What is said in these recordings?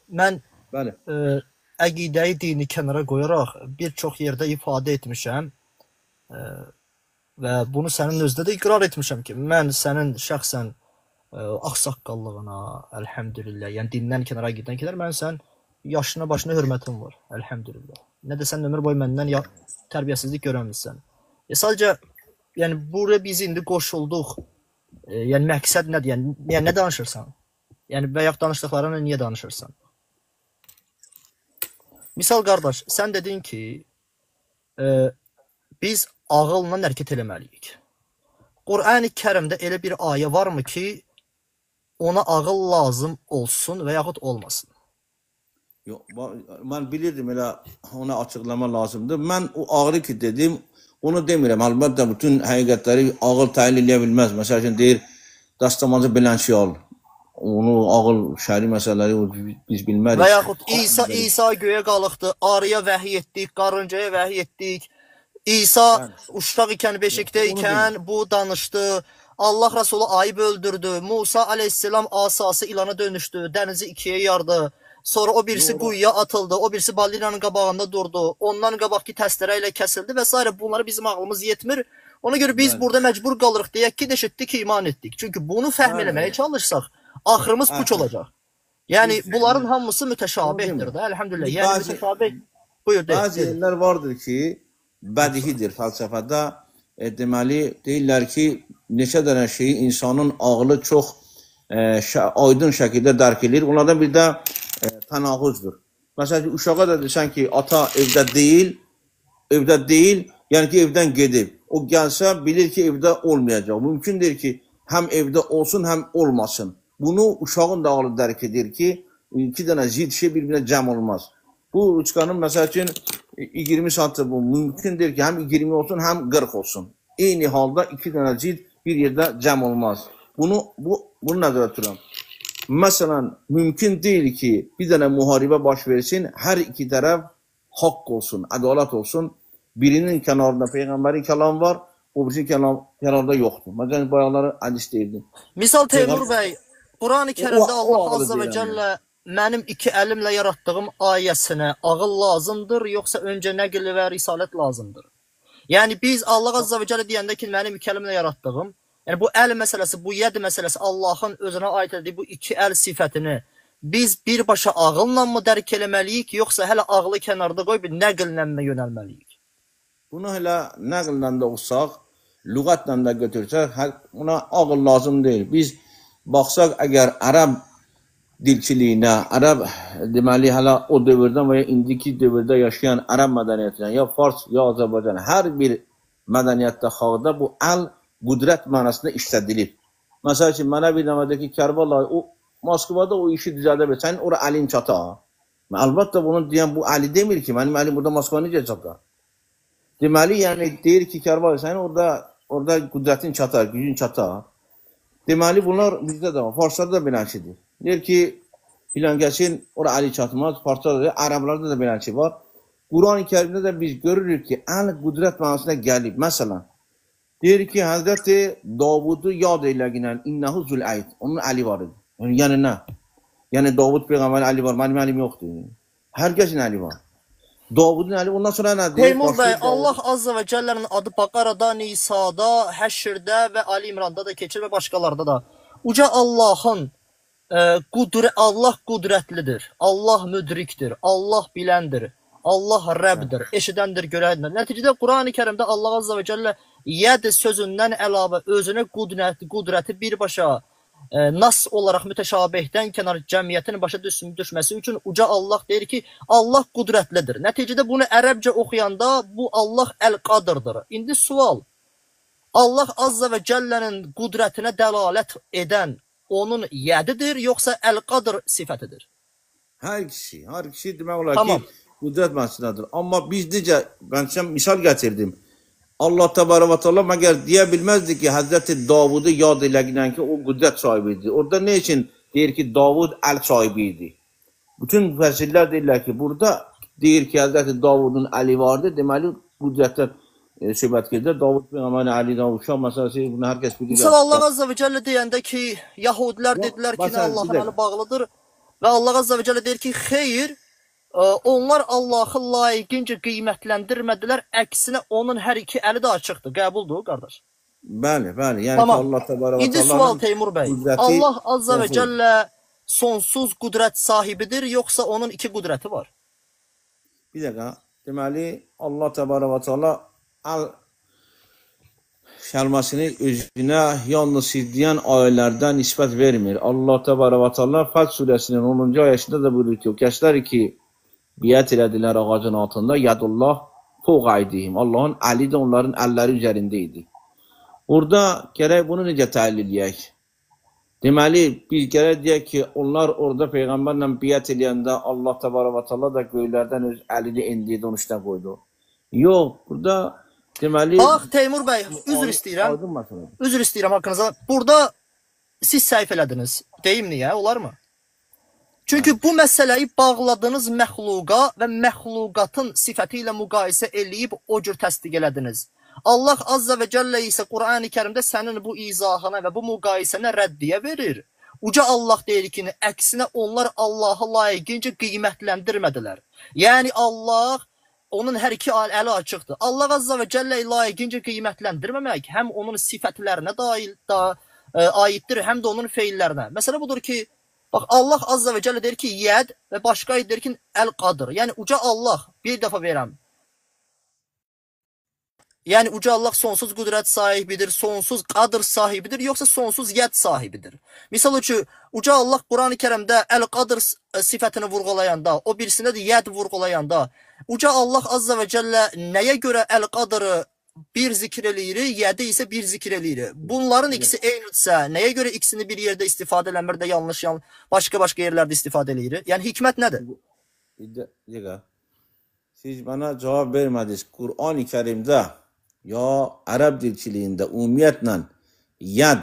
Mən Bəli. Əqidəyi dini kənara qoyaraq bir çox yerdə ifadə etmişəm və bunu sənin özünə də iqrar etmişəm ki, mən sənin şəxsən ağsaqqallığına, əlhəmdülillah, yəni dindən kənara, əqidədən kənara mənim sənin yaşına, başına hörmətim var, əlhəmdülillah. Nə də sən ömür boyu məndən tərbiyəsizlik görməmisən. Sadəcə, yəni buraya biz indi qoşulduq. Yəni məqsəd nədir? Yəni nə danışırsan? Yəni bayaq danışdıqlarını niyə danışırsan? Misal qardaş, sən dedin ki, biz ağılla hərəkət eləməliyik. Qur'an-ı Kərimdə elə bir ayə varmı ki, ona ağıl lazım olsun və yaxud olmasın? Yox, mən bilirdim elə ona açıqlama lazımdır. Mən o ağrı ki dedim, onu demirəm. Əlbəttə bütün həqiqətləri ağıl təyin eləyə bilməz. Məsəl üçün deyir, dəstəmazı bilən şey al. Onu ağıl, şəri məsələləri biz bilmərik. Və yaxud İsa göyə qalıqdı, arıya vəhiy etdik, qarıncaya vəhiy etdik. İsa uşaq ikən, beşikdə ikən bu danışdı. Allah Rəsulu ayı öldürdü. Musa aleyhisselam asası ilana dönüşdü, dənizi ikiyə yardı. Sonra o birisi quyuya atıldı, o birisi balinanın qabağında durdu. Ondan qabaqki təstərə ilə kəsildi və s. Bunlara bizim ağlımız yetmir. Ona görə biz burada məcbur qalırıq deyək ki, eşitdik, iman etdik. Çünki bunu fəhm eləməyə çalışsaq, axırımız puç olacaq. Yəni, bunların hamısı mütəşabihdir də, əlhəmdülillah. Yəni, mütəşabih, buyur, deyək. Bəzi yerlər vardır ki, bədihidir fəlsəfədə. Deməli, deyirlər ki, neçə dənə şeyi insanın ağlı çox aydın şəkildə dərk edir. Onlardan bir də tənaquzdur. Məsələn, uşağa da desən ki, ata evdə deyil, yəni ki, evdən gedib. O gəlsə, bilir ki, evdə olmayacaq. Mümkün deyil ki, həm evdə olsun, həm olmasın. Bunu uşağın da ağlı dərk edir ki, iki dənə zid şey bir-birinə cəm olmaz. Bu uçkanın, məsəl üçün, 20 santı bu. Mümkün deyil ki, həm 20 olsun, həm 40 olsun. Eyni halda iki dənə zid bir yerdə cəm olmaz. Bunu nəzərdə tuturam. Məsələn, mümkün deyil ki, bir dənə müharibə baş versin, hər iki tərəf haqq olsun, ədalət olsun. Birinin kənarında Peyğəmbərin kəlamı var, o birisinin kənarında yoxdur. Məsələn, bayaqları hədis deyirdim. Misal Teymur bəy, Qur'an-ı Kərimdə Allah Azza və Cəllə mənim iki əlimlə yaratdığım ayəsinə ağıl lazımdır, yoxsa öncə nəql və risalət lazımdır? Yəni, biz Allah Azza və Cəllə deyəndə ki, mənim iki əlimlə yaratdığım, yəni bu əl məsələsi, bu yəd məsələsi Allahın özünə aid etdiyi bu iki əl sifətini biz birbaşa ağılla mı dərk eləməliyik, yoxsa hələ ağlı kənarda qoyub nəqllə mi yönəlməliyik? Bunu hələ nəqllə də olsaq, lüğətlə də götürsək, buna ağıl lazım deyil. Biz baxsaq, əgər ərəb dilçiliyinə, ərəb deməli hələ o dövrdən və ya indiki dövrdə yaşayan ərəb mədəniyyətinə, ya Fars, ya Azərbaycan, hər bir mədəniyyətdə, xalqda bu əl qüdrət mənasında işlədilib. Məsəl üçün, mənə bir nəvədə ki, Kərbəla, o Moskvada o işi düzəldə bilir, sənin ora əlin çatar. Əlbəttə, bunu deyən bu əli demir ki, mənim əlim burada Moskva necə çatar? Deməli, yəni deyir ki, Kərbəla, sənin orada qüdrətin çatar, gücün çatar. Deməli, bunlar bizdə də var, Farslarda da belənçidir. Deyir ki, filan kəsin ora əli çatmaz, Farslarda da, ərəblərdə də belənçi var. Quran-ı Kərimdə də biz görürük ki, əl qüdrət mənasına gəlib. Məsələn, deyir ki, Həzrəti Davudu yad eləginən, innəhu zül-əyd, onun əli var idi. Yəni nə? Yəni Davud peyğəmbərin əli var, mənim əlim yoxdur. Hər kəsin əli var. Davudun əli, ondan sonra nə deyir? Teymur bəy, Allah Azza və Cəllənin adı Baqarada, Nisada, Həşrdə və Ali İmranda da keçir və başqalarda da. Uca Allahın, Allah qüdrətlidir, Allah müdrikdir, Allah biləndir, Allah Rəbdir, eşidəndir, görəndir. Nəticədə Qur'an-ı Kərimdə Allah Azza və Cəllə yəd sözündən əlavə özünə qüdrəti birbaşa nas olaraq mütəşabihdən kənar cəmiyyətin başa düşməsi üçün uca Allah deyir ki, Allah qüdrətlidir. Nəticədə bunu ərəbcə oxuyanda bu Allah əl-qadırdır. İndi sual, Allah Azza və Cəllənin qüdrətinə dəlalət edən onun yədidir, yoxsa əl-qadır sifətidir? Hər ikisi demək olar ki, qüdrət mənasındadır. Amma biz necə, mən sizə misal gətirdim. Allah təbarək və təala məgər deyə bilməzdi ki, Həzrəti Davudu yad eləginən ki, o qüdrət sahibi idi. Orada nə üçün deyir ki, Davud əl sahibi idi? Bütün müfəssirlər deyirlər ki, burada deyir ki, Həzrəti Davudun əli vardı, deməli qüdrətdən söhbət gedir. Davud peyğəmbərin əli, Davud uşaq məsələsi, bunu hər kəs bilir. Misal Allah Azza və Cəllə deyəndə ki, Yahudilər dedilər ki, Allahın əli bağlıdır. Və Allah Azza və Cəllə deyir ki, xeyr, onlar Allahı layiqincə qiymətləndirmədilər, əksinə onun hər iki əli də açıqdır. Qəbuldur, qardaş? Bəli, bəli. Yəni ki, Tamam. Allah Təbarək və İndi sual Taala'nın Teymur bəy. qüdrəti Allah Azza və sonsuzdur. Cəllə sonsuz qüdrət sahibidir, yoxsa onun iki qüdrəti var? Bir dəqiqə. Deməli, Allah Təbarək və Taala əl kəlməsini özünə yalnız deyən ayələrdə nisbət vermir. Allah Təbarək və Taala Fəth surəsinin 10-cu ayəsində də buyurur ki, o kəslər ki, biət elədilər ağacın altında, yadullah fovqa aydihim. Allahın əli də onların əlləri üzərində idi. Burada gərək bunu necə təhlil eləyək? Deməli, biz gərək deyək ki, onlar orada Peyğəmbərlə biət eləyəndə Allah Təbarək və Taala da göylərdən öz əlini endirdi, onun üstünə qoydu. Yox, burada deməli... Bax, Teymur bəy, üzr istəyirəm. Aydın məsələdir. Üzr istəyirəm haqqınıza. Burada siz səhv elədiniz. Deyim niyə, olarmı? Çünki bu məsələyi bağladınız məxluqa və məxluqatın sifəti ilə müqayisə eləyib o cür təsdiq elədiniz. Allah Azza və Cəllə isə Qur'an-ı Kərimdə sənin bu izahına və bu müqayisənə rəddiyə verir. Uca Allah deyir ki, əksinə onlar Allahı layiqincə qiymətləndirmədilər. Yəni Allah, onun hər iki əli açıqdır. Allah Azza və Cəllə layiqincə qiymətləndirməmək həm onun sifətlərinə aiddir, həm də onun feillərinə. Məsələ budur ki, bax Allah Azza və Cəllə deyir ki, yəd və başqa deyir ki, əl-qadır. Yəni uca Allah, bir dəfə verəm. Yəni uca Allah sonsuz qüdrət sahibidir, sonsuz qadır sahibidir, yoxsa sonsuz yəd sahibidir. Misal üçün, uca Allah Qur'an-ı Kərimdə əl-qadır sifətini vurğulayanda, o birisində də yəd vurğulayanda, uca Allah Azza və Cəllə nəyə görə əl-qadırı bir zikr eləyir, yədi isə bir zikr eləyir. Bunların ikisi eynidirsə, nəyə görə ikisini bir yerdə istifadə eləmir də yanlış, başqa-başqa yerlərdə istifadə eləyir? Yəni hikmət nədir? Bir dəqiqə. Siz bana cavab vermədiniz. Qur'an-ı Kərimdə ya ərəb dilçiliyində ümumiyyətlə yad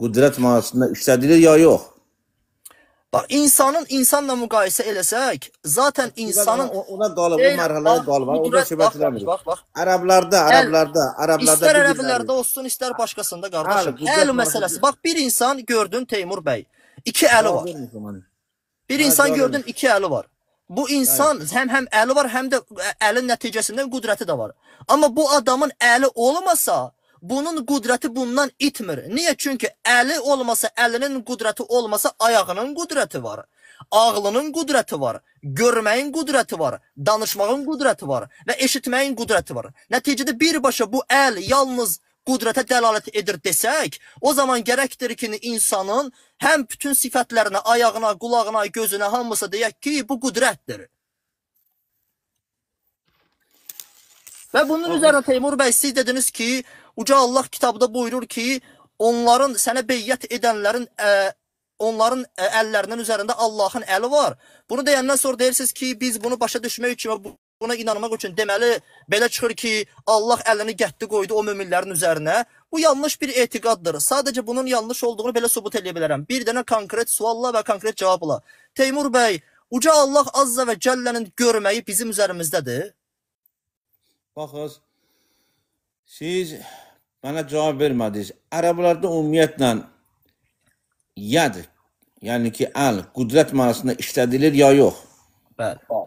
qüdrət mənasında işlədilir ya yox? Bax, insanın insanla müqayisə eləsək, zaten insanın... Ona qalıb, o mərhələyə qalıb, orada söhbət eləmirik. Bax. Ərəblərdə. İstər ərəblərdə olsun, istər başqasında, qardaşım. Əl məsələsi. Bax, bir insan gördün, Teymur bəy, iki əli var. Bir insan gördün, iki əli var. Bu insan həm əli var, həm də əlin nəticəsindən qüdrəti də var. Amma bu adamın əli olmasa, bunun qüdrəti bundan itmir. Niyə? Çünki əli olmasa, əlinin qüdrəti olmasa, ayağının qüdrəti var, ağlının qüdrəti var, görməyin qüdrəti var, danışmağın qüdrəti var və eşitməyin qüdrəti var. Nəticədə birbaşa bu əl yalnız qüdrətə dəlalət edir desək, o zaman gərəkdir ki, insanın həm bütün sifətlərinə, ayağına, qulağına, gözünə, hamısı deyək ki, bu qüdrətdir. Və bunun üzərinə Teymur bəy, siz dediniz ki, Uca Allah kitabda buyurur ki, onların sənə beyyət edənlərin onların əllərinin üzərində Allahın əli var. Bunu deyəndən sonra deyirsiniz ki, biz bunu başa düşmək üçün və buna inanmaq üçün deməli, belə çıxır ki, Allah əlini gətdi qoydu o möminlərin üzərinə. Bu yanlış bir etiqaddır. Sadəcə bunun yanlış olduğunu belə sübut eləyə bilərəm. Bir dənə konkret sualla və konkret cavabla. Teymur bəy, Uca Allah Azza və Cəllənin görməyi bizim üzərimizdədir. Baxınız, siz mənə cavab vermədiniz. Ərəblərdə ümumiyyətlə yad, yəni ki, əl, qüdrət mənasında işlədilir ya yox? Bəli.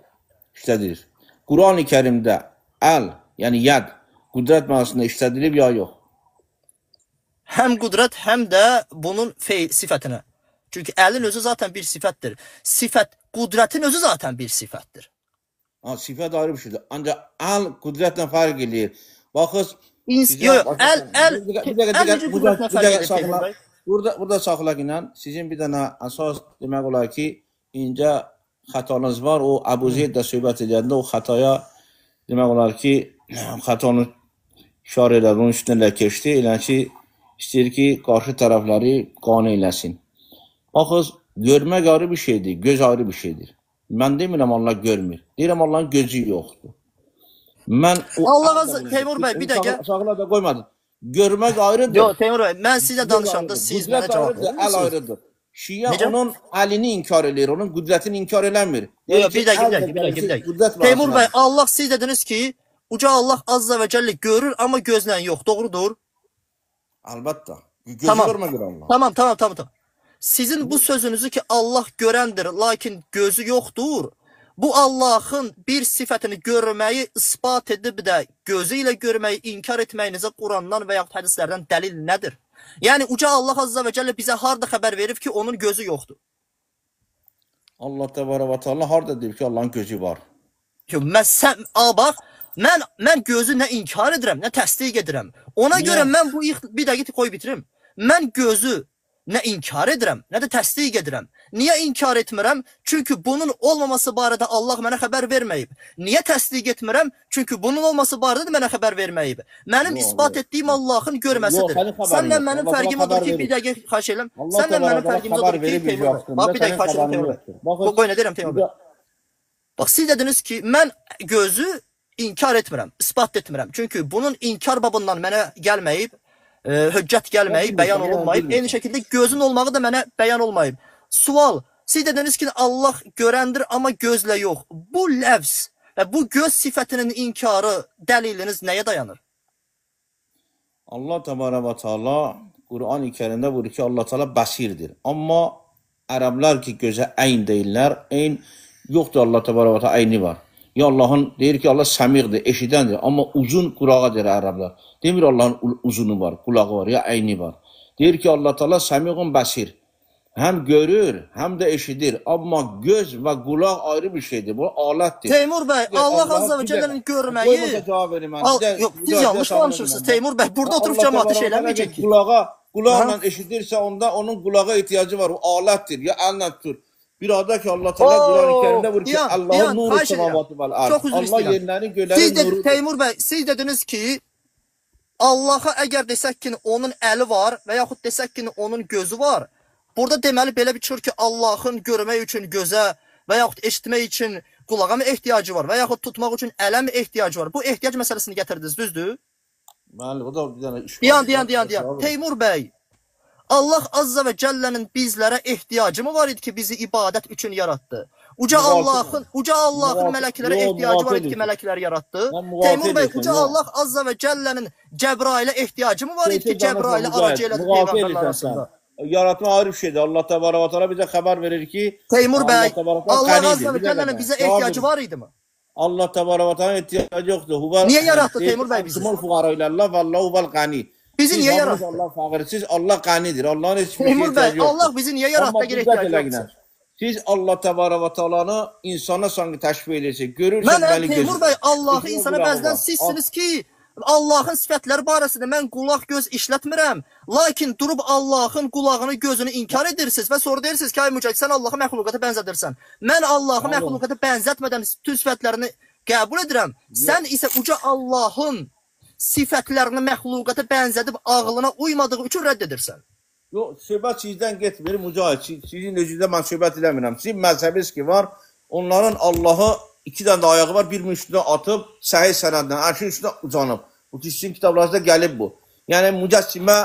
İşlədilir. Qur'an-ı Kərimdə əl, yəni yad, qüdrət mənasında işlədilib ya yox? Həm qüdrət, həm də bunun sifətinə. Çünki əlin özü zaten bir sifətdir. Sifət, qüdrətin özü zaten bir sifətdir. Ha, sifət ayrı bir şeydir. Ancaq əl qüdrətlə fərq eləyir. Baxız, Yox, əl necə qüdrətlə fərq eləyir Teymur bəy? Burada saxlaq ilə sizin bir dənə əsas demək olar ki, incə xətanız var. O Əbu Zeyd də söhbət edəndə o xətaya demək olar ki, xətanı işarə elədi, onun üstünə elə keçdi. Elə ki, istəyir ki, qarşı tərəfləri qane eləsin. Baxız, görmək ayrı bir şeydir, göz ayrı bir şeydir. Mən demirəm Allah görmür. Deyirəm Allahın gözü yoxdur. Mən o Allah azı Teymur bəy, bir dəqiqə. Saxla da qoymadın. Görmək ayrıdır. Yox, Teymur bəy, mən sizlə danışanda siz mənə cavab verirsiniz. Əl ayrıdır. Şiə onun əlini inkar eləyir, onun qüdrətini inkar eləmir. Yox, bir dəqiqə, bir dəqiqa. Teymur bəy, Allah siz dediniz ki, Uca Allah Azza və Cəllə görür, amma gözlə yox, doğrudur? Əlbəttə. Gözü görmə görə Allah. Tamam. Sizin bu sözünüzü ki Allah görəndir, lakin gözü yoxdur. Bu Allahın bir sifətini görməyi isbat edib də gözü ilə görməyi inkar etməyinizə Qurandan və yaxud hədislərdən dəlil nədir? Yəni uca Allah Azza və Cəllə bizə harda xəbər verib ki, onun gözü yoxdur? Allah Təbarə və Teala harda deyir ki, Allahın gözü var? Ki, bax, mən gözü nə inkar edirəm, nə təsdiq edirəm. Ona Niyə? görə mən bu bir dəqiqə qoy bitirim. Mən gözü nə inkar edirəm, nə də təsdiq edirəm. Niyə inkar etmirəm? Çünki bunun olmaması barədə Allah mənə xəbər verməyib. Niyə təsdiq etmirəm? Çünki bunun olması barədə də mənə xəbər verməyib. Mənim isbat etdiyim Allahın görməsidir. Sənlə mənim fərqim odur ki, bir dəqiqə xahiş edirəm. Sənlə mənim fərqim odur ki, Teymur bəy. Bax, bir dəqiqə xahiş edirəm Teymur bəy. Bax, qoy nə deyirəm Teymur bəy. Bax, siz dediniz ki, mən gözü inkar etmirəm, isbat etmirəm. Çünki bunun inkar babından mənə gəlməyib, höccət gəlməyib, bəyan olunmayıb. Eyni şəkildə gözün olmağı da mənə bəyan olmayıb. Sual, siz dediniz ki, Allah görəndir, amma gözlə yox. Bu ləfz və bu göz sifətinin inkarı dəliliniz nəyə dayanır? Allah Təbarə və Teala Qur'an-ı Kərimdə buyurur ki, Allah Teala bəsirdir. Amma ərəblər ki, gözə əyn deyirlər, əyn yoxdur, Allah Təbarə və Teala əyni var. Ya Allahın deyir ki, Allah səmiqdir, eşidəndir, amma uzun qulağa deyir ərəblər. Demir Allahın uzunu var, qulağı var, ya əyni var. Deyir ki, Allah Teala səmiqun bəsir. Həm görür, həm də eşidir. Amma göz və qulaq ayrı bir şeydir. Bu alətdir. Teymur bəy, Allah Azza və Cəllənin görməyi... Qoyma cavab verim mən. Yox, siz yanlış danışırsınız Teymur bəy. Burada oturub cəmaatı şey eləməyəcək ki. Qulaqla eşidirsə, onda onun qulağa ehtiyacı var. O alətdir, ya əllə tutur. Bir adə ki, Allah Teala Quran-ı Kərimdə buyurur ki, Allahın nuru səmavatı vəl ərd. Allah yerlərin, göylərin nurudur. Teymur bəy, siz dediniz ki, Allaha əgər desək ki, onun əli var və yaxud desək ki, onun gözü var, burada deməli belə bir çıxır ki, Allahın görmək üçün gözə və yaxud eşitmək üçün qulağa mı ehtiyacı var və yaxud tutmaq üçün ələ mi ehtiyacı var? Bu ehtiyac məsələsini gətirdiniz, düzdür? Bəli, o da bir dənə iş var. Dayan. Teymur bəy, Allah Azza və Cəllənin bizlərə ehtiyacı mı var idi ki, bizi ibadət üçün yaratdı? Uca Allahın mələklərə ehtiyacı var idi ki, mələkləri yaratdı. Teymur bəy, uca Allah Azza və Cəllənin Cəbrailə ehtiyacı mı var idi ki, Cəbrailə aracı elədi peyğəmbərlər arasında? Yaratma ayrı bir şeydir. Allah Təbarə və Teala bizə xəbər verir ki, Teymur bəy, Allah Azza və Cəllənin bizə ehtiyacı var idi mi? Allah Təbarə və Teala ehtiyacı yoxdur. Niyə yaratdı Teymur bəy bizi? Bizi niyə yaratdı? Allah fağır, siz Allah qənidir. Allahın heç bir Teymur bəy, Allah bizi niyə yaratdı əgər ehtiyacı yoxsa? Siz Allah Təbarə və Tealanı insana sanki təşbih edirsiniz. Görürsünüz bəli gözü. Teymur bəy, Allahı insana bəzdən sizsiniz ki, Allahın sifətləri barəsində mən qulaq göz işlətmirəm. Lakin durub Allahın qulağını, gözünü inkar edirsiniz və sonra deyirsiniz ki, ay Mücahid, sən Allahı məxluqata bənzədirsən. Mən Allahı məxluqata bənzətmədən bütün sifətlərini qəbul edirəm. Sən isə uca Allahın sifətlərini məxluqata bənzədib ağlına uymadığı üçün rədd edirsən. Yox, söhbət sizdən getmir, Mücahid. Sizin özünüzdə mən söhbət eləmirəm. Sizin məzhəbiniz ki var, onların Allahı iki dənə də ayağı var, birinin üstünə atıb, səhih sənədlə, ərşin üstünə uzanıb. Bu ki, sizin kitablarınızda gəlib bu. Yəni, mücəssimə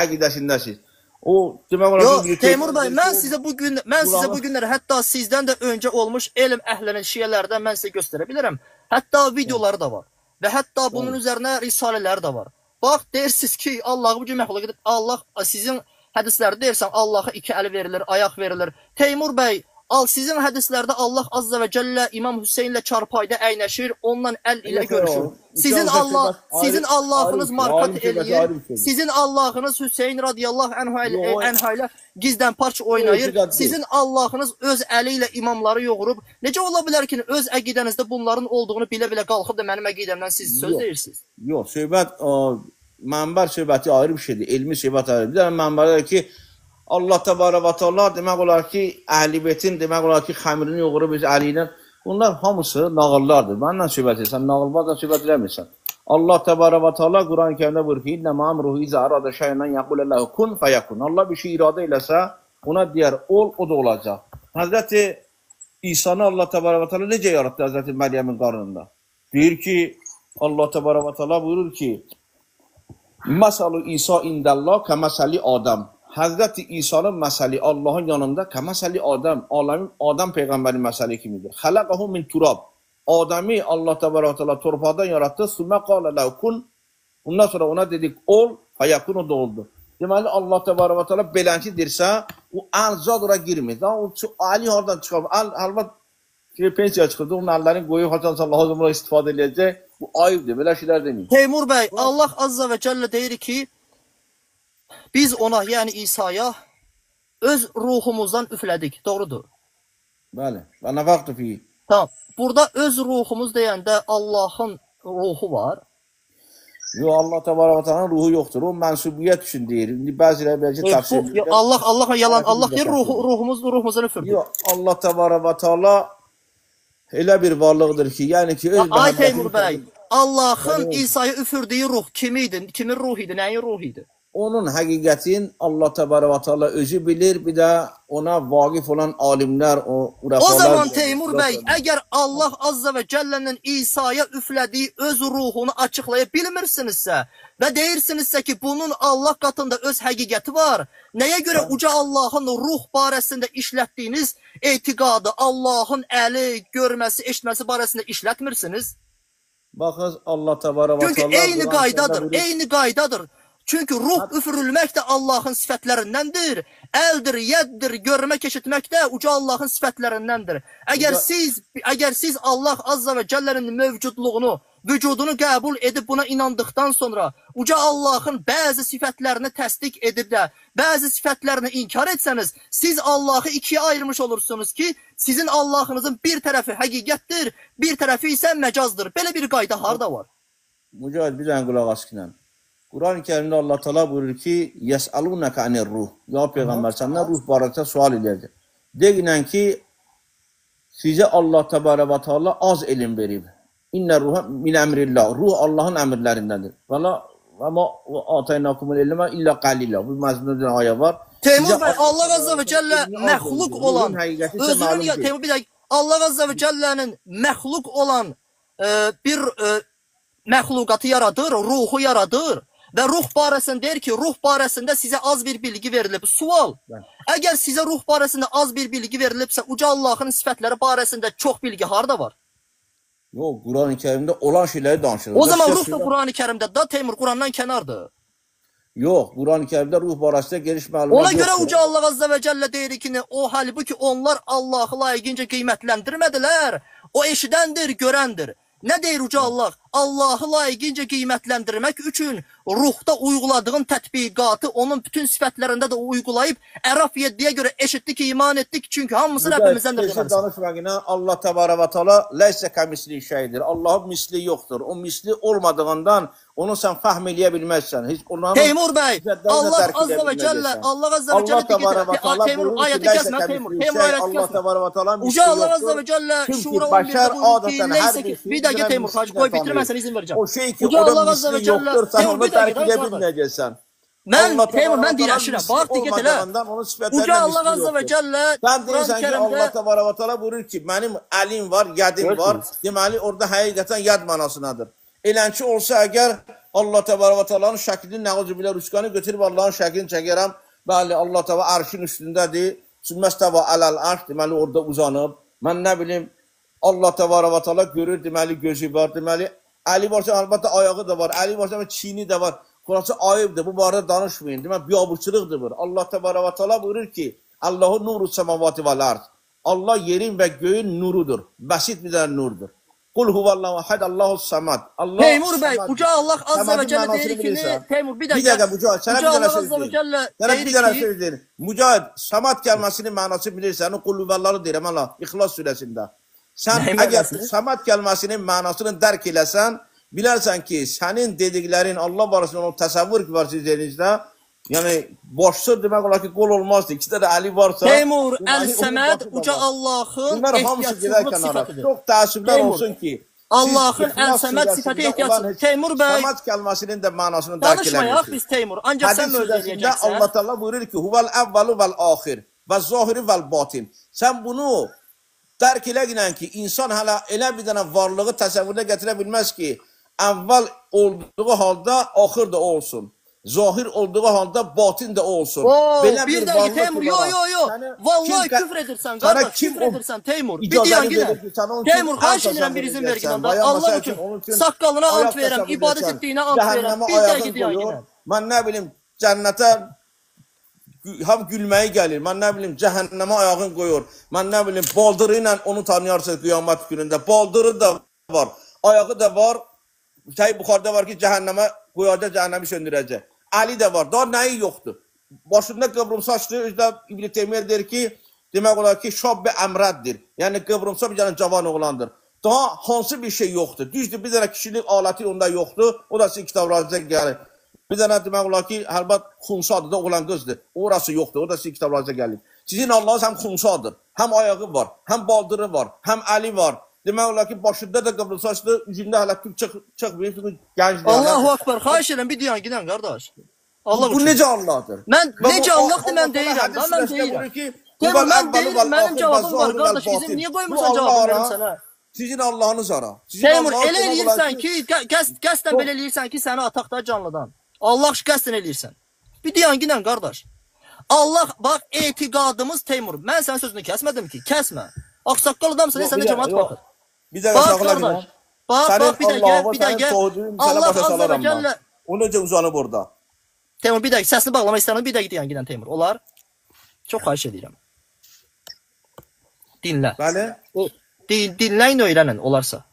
əqidəsindəsiniz. O, demək olar ki... Yox, Teymur bəy, mən sizə bu günləri, hətta sizdən də öncə olmuş elm əhlinin şiələrdən mən sizə göstərə bilərəm. Hətta videoları da var. Və hətta bunun üzərinə risalələri də var. Bax, deyirsiniz ki, Allahı bu gün məxluq edib, Allah sizin hədislərdə deyirsən, Allaha iki əli verilir, ayaq verilir. Teymur bəy, sizin hədislərdə Allah Azza və Cəllə İmam Hüseynlə çarpayda əynəşir, onunla əl ilə görüşür. Sizin Allahınız markat eləyir, sizin Allahınız Hüseyn radiyallahu anhu ilə gizlən parç oynayır, sizin Allahınız öz əli ilə imamları yoğurub. Necə ola bilər ki, öz əqidənizdə bunların olduğunu bilə-bilə qalxıb da mənim əqidəmdən siz söz deyirsiniz? Yox, söhbət, mənbər söhbəti ayrı bir şeydir, elmi söhbət ayrı. Bir dənə mənbərlər ki, Allah Təbarə və Teala demək olar ki, Əhl-i Beytin demək olar ki, xəmirini yoğurub öz əli ilə. Bunlar hamısı nağıllardır. Mənlə söhbət edirsən, nağıllarla söhbət eləmirsən. Allah Təbarə və Teala Quran-ı Kərimdə buyurur ki, İnnəmə əmruhu izə aradə şeyən yəqulə ləhu kun fəyəkun. Allah bir şey iradə eləsə, ona deyər ol, o da olacaq. Həzrəti İsanı Allah Təbarə və Teala necə yaratdı Həzrəti Məryəmin qarnında? Deyir ki, Allah Təbarə və Teala buyurur ki, Məsalu İsa indəllah kəməsəli Adəm. Həzrəti İsa'nın məsəli Allahın yanında kəməsəli Adəm, aləmin Adəm peyğəmbərin məsəli kimidir. Xələqəhu min turab. Adəmi Allah Təbarə və Teala torpaqdan yaratdı. Sümmə qalə ləhu kun. Bundan sonra ona dedik ol, fəyəkun, o da oldu. Deməli Allah Təbarək və Təala belənkidirsə, o əl zad ora girmir. Daha o əli hardan çıxar? Əl əlbəttə ki, pensiya çıxırdı, onun əllərini qoyub haçansa lazım olaraq istifadə eləyəcək. Bu ayıbdır, belə şeylər deməyin. Teymur bəy, Allah Azza və Cəllə deyir ki, biz ona, yəni İsa'ya öz ruhumuzdan üflədik. Doğrudur? Bəli. Və nəfəxtu fi. Tamam. Burada öz ruhumuz deyəndə Allahın ruhu var. Yox, Allah Təbarək və Təalanın ruhu yoxdur. O mənsubiyyət üçün deyir. İndi bəziləri bəlkə təfsir edirlər. Allah Allah yalan Allah deyir, ruhumuzdan üfürdü. Yox, Allah Təbarək və Təala elə bir varlıqdır ki, yəni ki, öz Ay Teymur bəy, Allahın İsa'ya üfürdüyü ruh kimi idi? Kimin ruhu idi? Nəyin ruhu idi? Onun həqiqətin Allah Təbarək və Təala özü bilir, bir də ona vaqif olan alimlər, o urafalar. O zaman Teymur bəy, əgər Allah Azza və Cəllənin İsa'ya üflədiyi öz ruhunu açıqlaya bilmirsinizsə və deyirsinizsə ki, bunun Allah qatında öz həqiqəti var, nəyə görə uca Allahın ruh barəsində işlətdiyiniz etiqadı Allahın əli, görməsi, eşitməsi barəsində işlətmirsiniz? Baxın, Allah Təbarək və Təala çünki eyni qaydadır, eyni qaydadır. Çünki ruh üfürülmək də Allahın sifətlərindəndir. Əldir, yəddir, görmək, eşitmək də uca Allahın sifətlərindəndir. Əgər siz Allah Azza və Cəllənin mövcudluğunu, vücudunu qəbul edib buna inandıqdan sonra uca Allahın bəzi sifətlərini təsdiq edib də bəzi sifətlərini inkar etsəniz, siz Allahı ikiyə ayırmış olursunuz ki, sizin Allahınızın bir tərəfi həqiqətdir, bir tərəfi isə məcazdır. Belə bir qayda harda var? Mücahid, bir dənə qulaq asqınən. Quran-ı Kərimdə Allah Teala buyurur ki, "Yes'alunaka anir ruh." Ya peyğəmbər, səndən ruh barədə sual eləyəcək. Deyinən ki, sizə Allah Təbarək və Teala az elm verib. İnnə ruha min əmrillah. Ruh Allahın əmrlərindəndir. Və ma ataynakumul ilmə illə qalila. Bu məzmunda ayə var. Teymur bəy, Allah Azza və Cəllə məxluq olan, özünün Teymur bir dəqiqə, Allah Azza və Cəllənin məxluq olan bir məxluqatı yaradır, ruhu yaradır. Və ruh barəsində deyir ki, ruh barəsində sizə az bir bilgi verilib. Sual, əgər sizə ruh barəsində az bir bilgi verilibsə, uca Allahın sifətləri barəsində çox bilgi harda var? Yox, Quran-ı Kərimdə olan şeyləri danışırıq. O zaman ruh da Quran-ı Kərimdə, da Teymur, Qurandan kənardır. Yox, Quran-ı Kərimdə ruh barəsində geniş məlumat yoxdur. Ona görə uca Allah Azza və Cəllə deyir ki, o halbuki onlar Allahı layiqincə qiymətləndirmədilər. O eşidəndir, görəndir. Nə deyir uca Allah? Allahı layiqincə qiymətləndirmək üçün ruhda uyğuladığın tətbiqatı onun bütün sifətlərində də uyğulayıb Əraf 7-yə görə eşitdik, iman etdik. Çünki hamısı Rəbbimizdəndir deməlisən. Danışmağına Allah Təbarək və Təala ləysə kəmisli şeydir. Allahın misli yoxdur. O misli olmadığından onu sən fəhm eləyə bilməzsən. Heç onların Teymur bəy, Allah Azza və Cəllə, Allah Azza və Cəllə Teymur ayəti kəsmə Teymur. Teymur ayəti kəsmə. Allah Təbarək və Təala misli yoxdur. Uca Allah Azza və Cəllə Şura 11-də buyurur ki, ləysə ki, bir dəqiqə Teymur, xahiş qoy bitirmə, sənə izin verəcəm. O şey ki, orada misli yoxdur, sən onu dərk edə bilməyəcəksən. Mən, Teymur, mən dirəşirəm. Bax, diqqət elə. Uca Allah Azza və Cəllə Sən deyirsən ki, Allah Təbarək və Təala buyurur ki, mənim əlim var, yədim var. Deməli, orada həqiqətən yad mənasındadır. Elənki olsa əgər Allah Təbarək və Təalanın şəklini, nəuzubillah, rüskanı götürüb Allahın şəklini çəkərəm. Bəli, Allah Təala ərşin üstündədir. Sümməstəva ələl ərş, deməli, orada uzanıb. Mən nə bilim, Allah Təbarək və Təala görür, deməli, gözü var, deməli, əli varsa, əlbəttə, ayağı da var, əli varsa, çiyini də var. Xülasə, ayıbdır, bu barədə danışmayın. Deməli, biabırçılıqdır bu. Allah Təbarək və Təala buyurur ki, Allahu nuru səmavati vəl ərd. Allah yerin və göyün nurudur. Bəsit bir dənə nurdur. Qul huvallahu əhəd, Allahu samad. Teymur bəy, uca Allah Azza və Cəllə deyir ki, Teymur, bir dəqiqə. Bir dəqiqə, Mücahid, sənə bir dənə söz deyim. Sənə bir dənə söz deyim. Mücahid, samad kəlməsinin mənası bilirsən, qul huvallahu deyirəm, Allah, İxlas surəsində. Sən əgər samad kəlməsinin mənasını dərk eləsən, bilərsən ki, sənin dediklərin Allah barəsində o təsəvvür ki var sizlərinizdə, yəni boşsuz demək olar ki, qol olmazdı. İkisi də əli varsa... Teymur, Əl-Səməd uca Allahın ehtiyacsızlıq sifətidir. Çox təəssüflər olsun ki, Allahın Əl-Səməd sifəti ehtiyacsızlıq. Teymur bəy... Samad kəlməsinin də mənasını dərk eləmirsiniz. Danışmayaq biz Teymur, ancaq sən mövzu eləyəcəksən. Allah Teala buyurur ki, huvel əvvəlu vəl axir və zahiri vəl batin. Sən bunu dərk eləginən ki, insan hələ elə bir dənə varlığı təsəvvürdə gətirə bilməz ki, əvvəl olduğu halda axır da olsun. Zahir olduğu halda batin də olsun. Oo, bir dəqiqə Teymur, yo, yo, yo. Vallahi küfr edirsən, qardaş, küfr edirsən Teymur. Bir dayan yenə. Teymur, xahiş edirəm bir izin ver ginən. Allah üçün saqqalına ant verirəm, ibadət etdiyinə ant verirəm. Bir dəqiqə dayan yenə. Mən nə bilim, Cənnətə həm gülməyi gəlir. Mən nə bilim, cəhənnəmə ayağını qoyur. Mən nə bilim, baldırı ilə onu tanıyarsınız qiyamət günündə. Baldırı da var, ayağı da var. Səhih Buxarıda var ki, cəhənnəmə qoyacaq, cəhənnəmi söndürəcək. Əli də var, daha nəyi yoxdur? Başında qıvrımsaçdır, özü də İbn Teymiyyə deyir ki, demək olar ki, şab-ı əmrəddir. Yəni qıvrımsaç bir dənə cavan oğlandır. Daha hansı bir şey yoxdur. Düzdür, bir dənə kişilik aləti onda yoxdur. O da sizin kitablarınıza gəlir. Bir dənə demək olar ki, əlbət xunsadır da, oğlan qızdır. Orası yoxdur, o da sizin kitablarınıza gəlir. Sizin Allahınız həm xunsadır, həm ayağı var, həm baldırı var, həm əli var. Demək olar ki, başında da qıvrımsaçdır, üzündə hələ tük çıxmıyor, çünki gəncdir. Allahu Akbar, xahiş edirəm bir dayan gidən qardaş. Allah bu necə Allahdır? Mən necə Allahdır mən deyirəm, da mən deyirəm. Teymur, mən deyirəm, mənim cavabım var qardaş, izin niyə qoymursan cavabımı verim sənə? Sizin Allahınız ara. Teymur, elə eləyirsən ki, qəsdən belə eləyirsən ki, səni ataq da canlıdan. Allah qəsdən eləyirsən. Bir dayan gidən qardaş. Allah, bax, etiqadımız Teymur. Mən sənin sözünü kəsmədim ki, kəsmə. Ağsaqqal adamsan, sənə cəmaat baxır. Bir dəqiqə saxla qardaş. Bax, bax, bir dəqiqə, bir dəqiqə. Allah azza və cəllə. O necə uzanıb orada? Teymur, bir dəqiqə, səsini bağlamaq istəyirəm, bir dəqiqə dayan gidən Teymur. Olar? Çox xahiş edirəm. Dinlə. Bəli. Dinləyin, öyrənin, olarsa.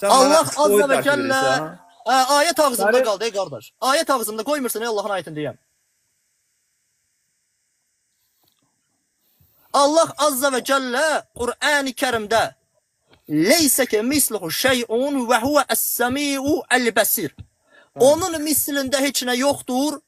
Allah azza və cəllə ayət ağzımda qaldı, ey qardaş. Ayət ağzımda qoymursan, ey Allahın ayətini deyəm. Allah azza və cəllə Qur'an-ı Kərimdə Leysə ki misluhu şey'un və huvə əs-səmi'u əl-bəsir. Onun mislində heç nə yoxdur,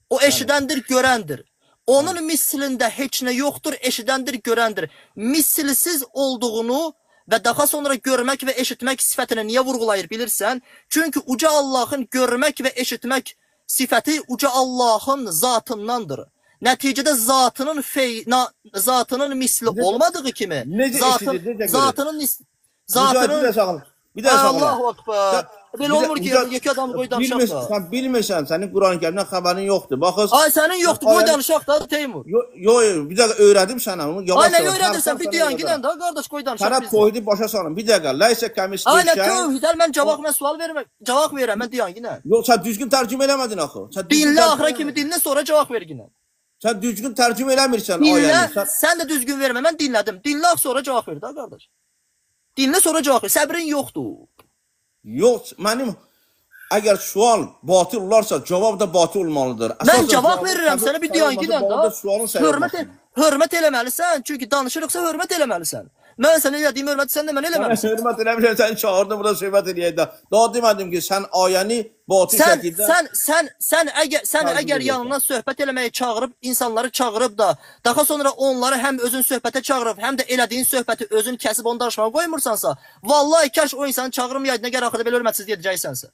o eşidəndir, görəndir. Onun mislində heç nə yoxdur, eşidəndir, görəndir. Misilsiz olduğunu və daha sonra görmək və eşitmək sifətini niyə vurğulayır bilirsən? Çünki Uca Allahın görmək və eşitmək sifəti Uca Allahın zatındandır. Nəticədə zatının zatının misli olmadığı kimi, zatının bir dəqiqə saxla. Allahu Akbar. Belə olmur ki, yekə adamı qoy danışaq da. Sən bilmirsən, sənin Quran-ı Kərimdən xəbərin yoxdur. Baxız. Ay sənin yoxdur, qoy danışaq da Teymur. Yox, yox, bir dəqiqə öyrədim sənə onu. Ay nə öyrədirsən? Bir dayan gidən də qardaş qoy danışaq. Sənə toydu başa salım. Bir dəqiqə. Ləysə kəmisli şey. Ay nə tövhid, mən cavab, mən sual vermə, cavab verirəm, mən dayan ginən. Yox, sən düzgün tərcümə eləmədin axı. Sən dinlə axıra kimi dinlə, sonra cavab ver ginən. Sən düzgün tərcümə eləmirsən ayəni. Sən də düzgün vermə, mən dinlədim. Dinlə sonra cavab ver də qardaş. Dinlə sonra cavab ver. Səbrin yoxdur. Yox, mənim əgər sual batil olarsa, cavab da batil olmalıdır. Mən cavab verirəm sənə bir dayan gidən da. Hörmət eləməlisən, çünki danışırıqsa hörmət eləməlisən. Mən sənə elədiyim hörməti sən də mənə eləməlisən. Mən hörmət eləmişəm, səni çağırdım burada söhbət eləyək də. Daha demədim ki, sən ayəni batil şəkildə Sən əgər yanına söhbət eləməyə çağırıb, insanları çağırıb da, daha sonra onları həm özün söhbətə çağırıb, həm də elədiyin söhbəti özün kəsib onu danışmağa qoymursansa, vallahi kaş o insanı çağırmayaydın, əgər axırda belə hörmətsizlik edəcəksənsə.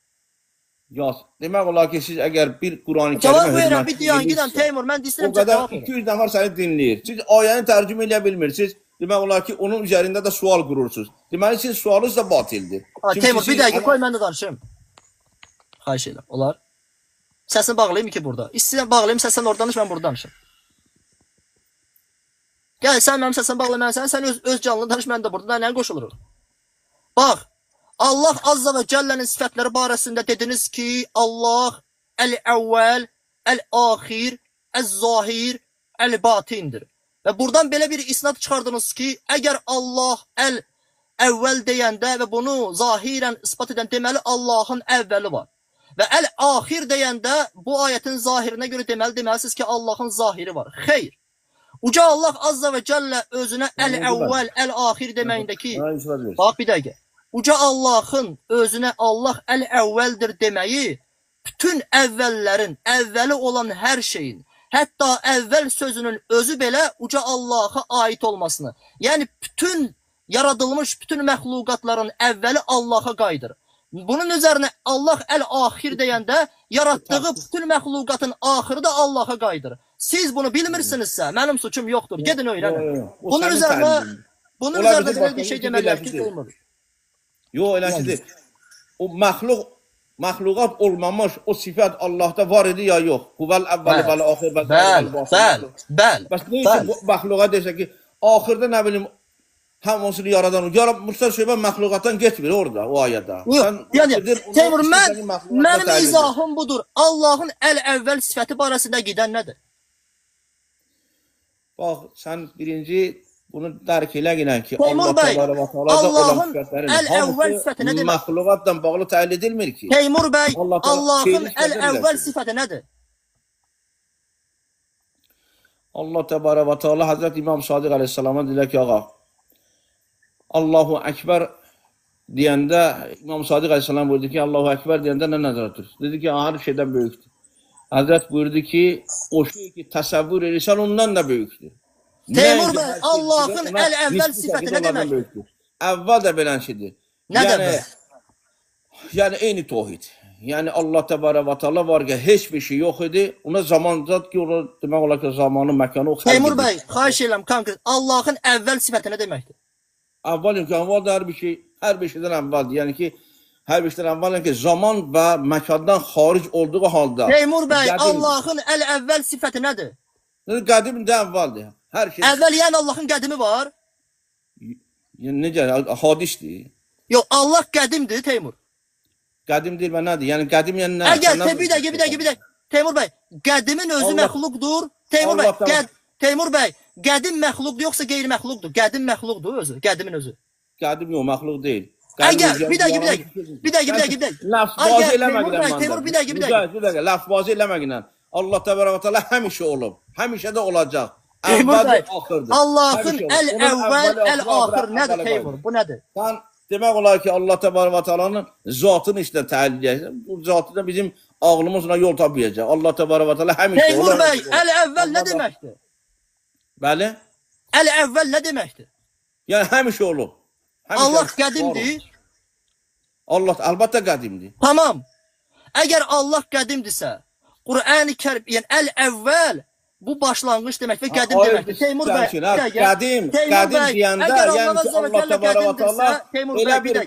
Yox, demək olar ki, siz əgər bir Quran-ı Kərimi cavab verirəm, bir dayan gidən Teymur, mən istəyirəm o qədər 200 nəfər səni dinləyir. Siz ayəni tərcümə eləyə bilmirsiniz. Demək olar ki, onun üzərində də sual qurursunuz. Deməli, sizin sualınız da batildir. Teymur, bir dəqiqə qoy, mən də danışım. Xahiş edirəm, olar. Səsini bağlayayım ki burada. İstəyirəm bağlayayım, sən orada danış, mən burada danışım. Gəl, sən mənim səsini bağla, mən sən öz canlı danış, mən də burada. Nəyə qoşuluruq? Bax, Allah Azza və Cəllənin sifətləri barəsində dediniz ki, Allah əl-əvvəl, əl-axir, əl-zahir, əl-batindir. Və buradan belə bir isnad çıxardınız ki, əgər Allah əl-əvvəl deyəndə və bunu zahirən ispat edən, deməli Allahın əvvəli var. Və əl-axir deyəndə bu ayətin zahirinə görə deməlisiniz ki, Allahın zahiri var. Xeyr. Uca Allah Azza və Cəllə özünə əl-əvvəl, əl-axir deməyindəki, bax bir dəqiqə. Uca Allahın özünə Allah əl-əvvəldir deməyi bütün əvvəllərin, əvvəli olan hər şeyin, hətta əvvəl sözünün özü belə uca Allaha aid olmasını, yəni bütün yaradılmış bütün məxluqatların əvvəli Allaha qayıdır. Bunun üzərinə Allah əl-axir deyəndə yaratdığı bütün məxluqatın axırı da Allaha qayıdır. Siz bunu bilmirsinizsə, mənim suçum yoxdur. Gedin öyrənin. Bunun üzərinə belə bir şey demələr ki, olmur. Yox, eləsi deyil. O məxluqat olmamış, o sifət Allahda var idi ya yox? Huvəl əvvəli vəl axir və bəli, bəli, bəli. Bəs nə üçün bu məxluqa desə ki, axırda nə bilim, Hamısını yaradan. Musa söhbət məxluqatdan getmir orada, o ayədə. Yox, yəni Teymur, mənim izahım budur. Allahın əl-əvvəl sifəti barəsində gedən nədir? Bax, sən birinci bunu dərk eləginən ki, Teymur Allah bəy, təbarək və təalada olan Allahın sifətlərin əl-əvvəl sifəti nə hamısı demək? məxluqatla bağlı təyin edilmir ki. Teymur bəy, Allah Allahın əl-əvvəl sifəti nədir? Allah təbarək və təala Həzrət İmam Sadiq əleyhissalama dedilər ki, ağa, Allahu Əkbər deyəndə İmam Sadiq əleyhissalam buyurdu ki, Allahu Əkbər deyəndə nə nəzərdə tutursun? Dedi ki, hər şeydən böyükdür. Həzrət buyurdu ki, o şey ki, təsəvvür edirsən ondan da böyükdür. Teymur bəy, Allahın əl-əvvəl sifəti nə deməkdir? Əvvəl də belən şeydir. Nə demək? Yəni eyni tohid. Yəni Allah təbarək və təala var ki, heç bir şey yox idi. Ona zaman zat ki, ona demək olar ki, zamanı, məkanı o xəlq Teymur edir. bəy, xahiş edirəm konkret. Allahın əvvəl sifəti nə deməkdir? Əvvəl yox, əvvəl də hər bir şey, hər bir şeydən əvvəldir. Yəni ki, hər bir şeydən əvvəl, yəni ki, zaman və məkandan xaric olduğu halda. Teymur bəy, Allahın əl-əvvəl sifəti nədir? Qədim də əvvəldir. Hər şey. Əvvəl yəni Allahın qədimi var? Yəni necə? Hadisdir. Yox, Allah qədimdir Teymur. Qədim deyil və nədir? Yəni qədim yəni nə? Əgər bir dəqiqə, bir dəqiqə, bir dəqiqə. Teymur bəy, qədimin özü məxluqdur. Teymur bəy, Teymur bəy, qədim məxluqdur yoxsa qeyri-məxluqdur? Qədim məxluqdur özü, qədimin özü. Qədim yox, məxluq deyil. Əgər bir dəqiqə, bir dəqiqə, bir dəqiqə, bir dəqiqə, bir dəqiqə. Ləfbazı eləməklə mən. Teymur, bir dəqiqə, bir dəqiqə. Bir dəqiqə, ləfbazı eləməklə. Allah təbarək və təala həmişə olub, həmişə də olacaq. Teymur bəy, Allahın əl-əvvəl, əl-axır nədir Teymur? Bu nədir? Sən demək olar ki, Allah təbarək və təalanın zatını işlə təhlil edəcək. Bu zatı da bizim ağlımızla yol tapmayacaq. Allah təbarək və təala həmişə olub. Teymur bəy, əl-əvvəl nə deməkdir? Bəli. Əl-əvvəl nə deməkdir? Yəni həmişə olub. Allah qədimdir. Allah əlbəttə qədimdir. Tamam. Əgər Allah qədimdirsə, Qur'an-ı Kərim, yəni əl-əvvəl bu başlanğıc demək və qədim deməkdir. Teymur bəy, qədim, qədim deyəndə, yəni ki, Allah təbarək və təala elə bir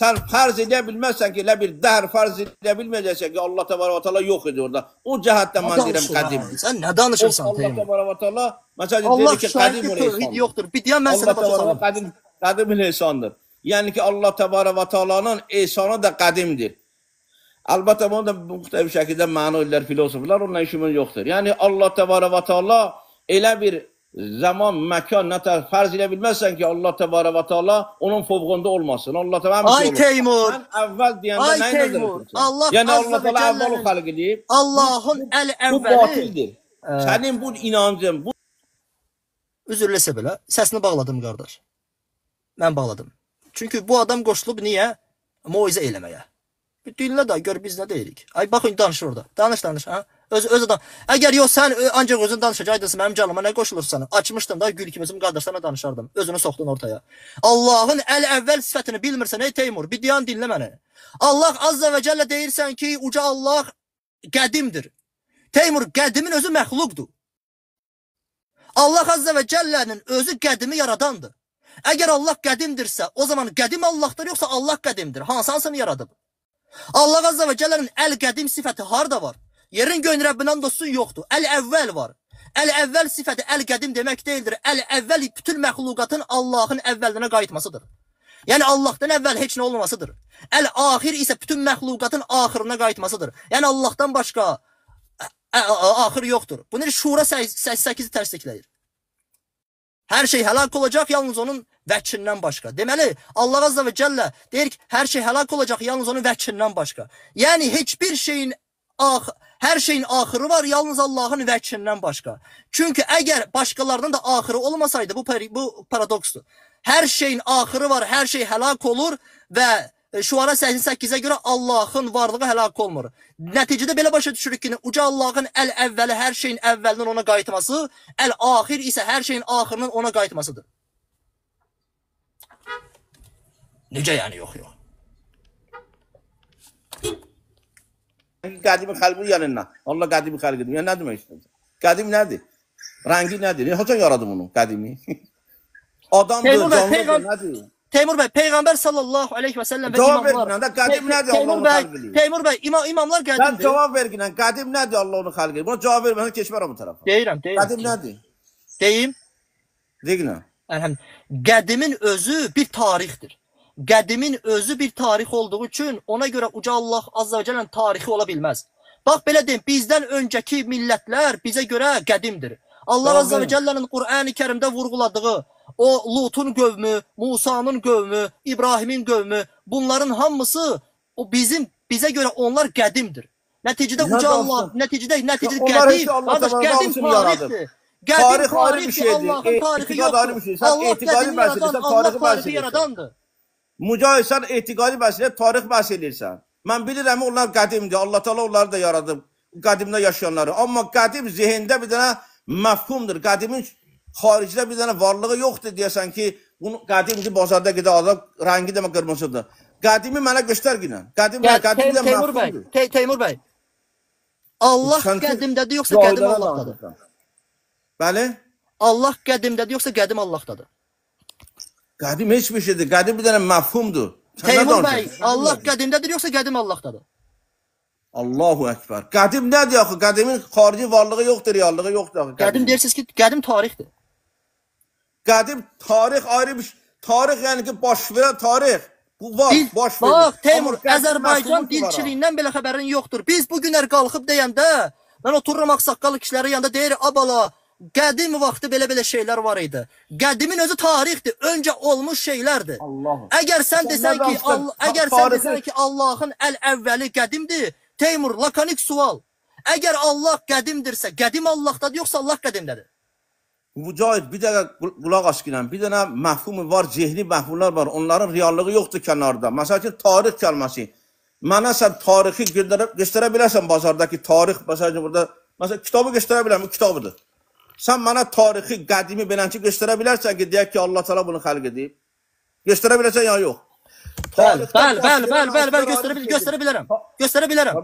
sən fərz edə bilməzsən ki, elə bir dəhr fərz edə bilməyəcəksən ki, Allah təbarək və təala yox idi orada. O cəhətdən mən deyirəm qədimdir. Sən nə danışırsan Allah Teymur? Təbarək və təala məsələn deyir ki, qədim Allah tövhid yoxdur. Bir deyən mən sənə başa salam. Qədim, qədim ehsandır. Yəni ki, Allah təbarək və təalanın ehsanı da qədimdir. Əlbəttə bunu da müxtəlif şəkildə məna edirlər filosoflar, onunla işimiz yoxdur. Yəni Allah təbarək və təala elə bir zaman, məkan, nətər fərz edə bilməzsən ki, Allah təbarək və təala onun fovqunda olmasın. Allah təbarək Ay Teymur. Sən əvvəl deyəndə Ay nəyi nəzərdə Teymur. tutursan? Allah yəni Allah təala əvvəl o xalq edib. Allahın əl-əvvəli. Bu batildir. Sənin bu inancın, bu Üzr eləsə belə, səsini bağladım qardaş. Mən bağladım. Çünki bu adam qoşulub niyə? Moizə eləməyə. Bir dinlə də gör biz nə deyirik. Ay baxın danışır orada. Danış danış ha. Öz adam. Əgər yox sən ancaq özün danışacaqdınsa mənim canıma nə qoşulursan? Açmışdım da gül kimi özüm qardaşlarına danışardım. Özünü soxdun ortaya. Allahın əl-əvvəl sifətini bilmirsən ey Teymur, bir dayan dinlə məni. Allah azza və cəllə deyirsən ki, uca Allah qədimdir. Teymur, qədimin özü məxluqdur. Allah azza və cəllənin özü qədimi yaradandır. Əgər Allah qədimdirsə, o zaman qədim Allahdır yoxsa Allah qədimdir? Hansı hansını yaradıb? Allah azza və cəllənin əl-qədim sifəti harda var? Yerin göyün Rəbbindən dostun yoxdur. Əl-əvvəl var. Əl-əvvəl sifəti əl-qədim demək deyildir. Əl-əvvəl bütün məxluqatın Allahın əvvəlinə qayıtmasıdır. Yəni Allahdan əvvəl heç nə olmamasıdır. Əl-axir isə bütün məxluqatın axırına qayıtmasıdır. Yəni Allahdan başqa axır yoxdur. Bunu Şura 88-i təsdiqləyir. Hər şey həlak olacaq yalnız onun vəkilindən başqa. Deməli, Allah azza və cəllə deyir ki, hər şey həlak olacaq yalnız onun vəkilindən başqa. Yəni heç bir şeyin hər şeyin axırı var yalnız Allahın vəkilindən başqa. Çünki əgər başqalarının da axırı olmasaydı bu paradoksdur. Hər şeyin axırı var, hər şey həlak olur və Şuara 88-ə görə Allahın varlığı həlak olmur. Nəticədə belə başa düşürük ki, uca Allahın əl-əvvəli hər şeyin əvvəlinin ona qayıtması, əl-axir isə hər şeyin axırının ona qayıtmasıdır. Necə yəni yox, yox? Qədimi xəlqi yanından. Allah qədimi xəlq edir. Yəni nə demək istəyirsən? Qədim nədir? Rəngi nədir? Haçan yaradım onu, qədimi? Adamdır, canlıdır, nədir? Teymur bəy, Peyğəmbər sallallahu aleyhi və səlləm və cavab imamlar... Cavab ver, qədim nədir Allah onu xəlq eləyir? Teymur bəy, imamlar qədimdir. Sən cavab ver, qədim nədir Allah onu xəlq eləyir? Buna cavab verməsən keçmərəm bu tarafa. Deyirəm, deyirəm. Qədim nədir? Deyim. Deyinə. Əlhəmd. Qədimin özü bir tarixdir. Qədimin özü bir tarix olduğu üçün ona görə uca Allah Azza və Cəllənin tarixi ola bilməz. Bax belə deyim, bizdən öncəki millətlər bizə görə qədimdir. Allah Azza və Cəllənin Qur'an-ı Kərimdə vurğuladığı o Lutun qövmü, Musanın qövmü, İbrahimin qövmü, bunların hamısı o bizə görə onlar qədimdir. Nəticədə uca Allah, nəticədə qədim, qardaş, qədim tarixdir. Qədim tarix ayrı bir şeydir. Allahın tarixi yoxdur. Sən Allah etiqadi qədimi bəhs yaradan, edirsən, Allah tarixi bəhs tarixi edirsən. yaradandır. Mücahid, sən etiqadi bəhs edirsən, tarix bəhs edirsən. Mən bilirəm onlar qədimdir. Allah Teala onları da yaradıb, qədimdə yaşayanları. Amma qədim zehində bir dənə məfhumdur. Qədimin xaricdə bir dənə varlığı yoxdur deyəsən ki, bunu qədimdir, bazarda gedə adam rəngi demə qırmızıdır. Qədimi mənə göstər ginən. Qədim, qədim də Teymur bəy, məfhumdur. Teymur bəy. Allah qədimdədir yoxsa qədim Allahdadır? Bəli? Allah qədimdədir yoxsa qədim Allahdadır? Qədim heç bir şeydir. Qədim bir dənə məfhumdur. Teymur bəy, Allah qədimdədir yoxsa qədim Allahdadır? Allahu Əkbər. Qədim nədir axı? Qədimin xarici varlığı yoxdur, reallığı yoxdur axı. Qədim deyirsiniz ki, qədim tarixdir. Qədim tarix ayrı bir şey. Tarix yəni ki, baş verən tarix. Bu var, baş verir. Bax, Teymur, Azərbaycan dilçiliyindən belə xəbərin yoxdur. Biz bu günlər qalxıb deyəndə, mən otururam ağsaqqallı kişilərin yanında, deyir, abala, qədim vaxtı belə-belə şeylər var idi. Qədimin özü tarixdir, öncə olmuş şeylərdir. Əgər sən desən ki, əgər sən desən ki, Allahın əl-əvvəli qədimdir, Teymur, lakonik sual. Əgər Allah qədimdirsə, qədim Allahdadır, yoxsa Allah qədimdədir? Mücahid, bir dəqiqə qulaq as ginən, bir dənə məfhumu var, zehni məfhumlar var, onların reallığı yoxdur kənarda. Məsəl üçün, tarix kəlməsi. Mənə sən tarixi göstərə bilərsən bazardakı tarix, məsəl üçün, burada, məsəl, kitabı göstərə bilərəm, bu kitabıdır. Sən mənə tarixi, qədimi belənki göstərə bilərsən ki, deyək ki, Allah Teala bunu xəlq edib. Göstərə bilərsən ya yox? Bəli, bəli, bəli, bəli, bəli, bəli, göstərə bilərəm. Göstərə bilərəm.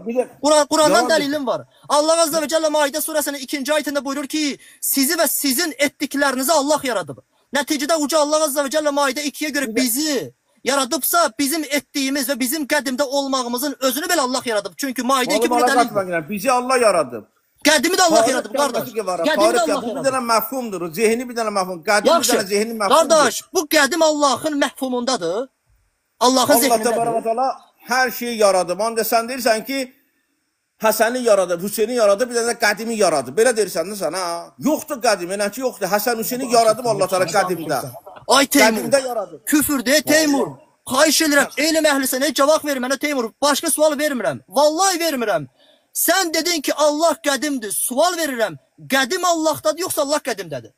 Qurandan dəlilim var. Allah Azza və Cəllə Maidə surəsinin 2-ci ayətində buyurur ki, sizi və sizin etdiklərinizi Allah yaradıb. Nəticədə uca Allah Azza və Cəllə Maidə 2-yə görə bizi yaradıbsa, bizim etdiyimiz və bizim qədimdə olmağımızın özünü belə Allah yaradıb. Çünki Maidə 2 buna dəlildir. Bizi Allah yaradıb. Qədimi də Allah yaradıb, qardaş. Qədimi də Allah yaradıb. Bu bir dənə məfhumdur, zehni bir dənə məhfum. Qədim bir dənə zehni məfhumdur. Qardaş, bu qədim Allahın məhfumundadır. Allahın zehnindədir. Allah Təbaraka hər şeyi yaradıb. Ancaq sən deyirsən ki, Həsəni yaradıb, Hüseyni yaradıb, bir dənə qədimi yaradıb. Belə deyirsən də sən, ha? Yoxdur qədim, elə ki, yoxdur. Həsən Hüseyni yaradıb Allah Teala qədimdə. Ay Teymur, küfürdür Teymur. Xahiş edirəm, elm əhlisən, cavab ver mənə Teymur. Başqa sual vermirəm. Vallahi vermirəm. Sən dedin ki, Allah qədimdir. Sual verirəm. Qədim Allahdadır, yoxsa Allah qədimdədir?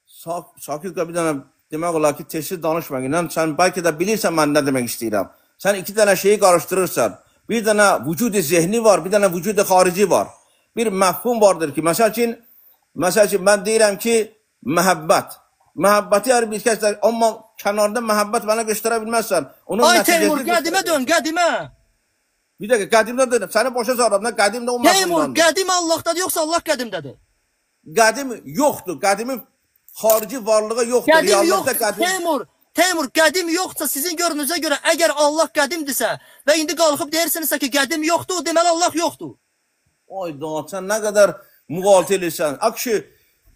Sakit bir dənə demək olar ki, tez danışma. Sən bəlkə də bilirsən mən nə demək istəyirəm. Sən iki dənə şeyi qarışdırırsan. Bir dənə vücud-i zehni var, bir dənə vücud-i xarici var. Bir məfhum vardır ki, məsəl üçün, mən deyirəm ki, məhəbbət. Məhəbbəti hər bir kəslər, amma kənarda məhəbbət mənə göstərə bilməzsən. Ay Teymur, qədimə dön, qədimə. Bir dəqiqə, qədimdə dönüm. Səni boşa salıram, qədimdə o məfhumdandır. Teymur, qədim Allahdadır, yoxsa Allah qədimdədir? Qədim yoxdur, qədimin xarici varlığı yoxdur. Qədim yoxdur, Teymur, Teymur, qədim yoxdursa sizin görünüzə görə əgər Allah qədimdirsə və indi qalxıb deyirsinizsə ki, qədim yoxdur, deməli Allah yoxdur. Ay da, sən nə qədər müğaltə edirsən. Akşi,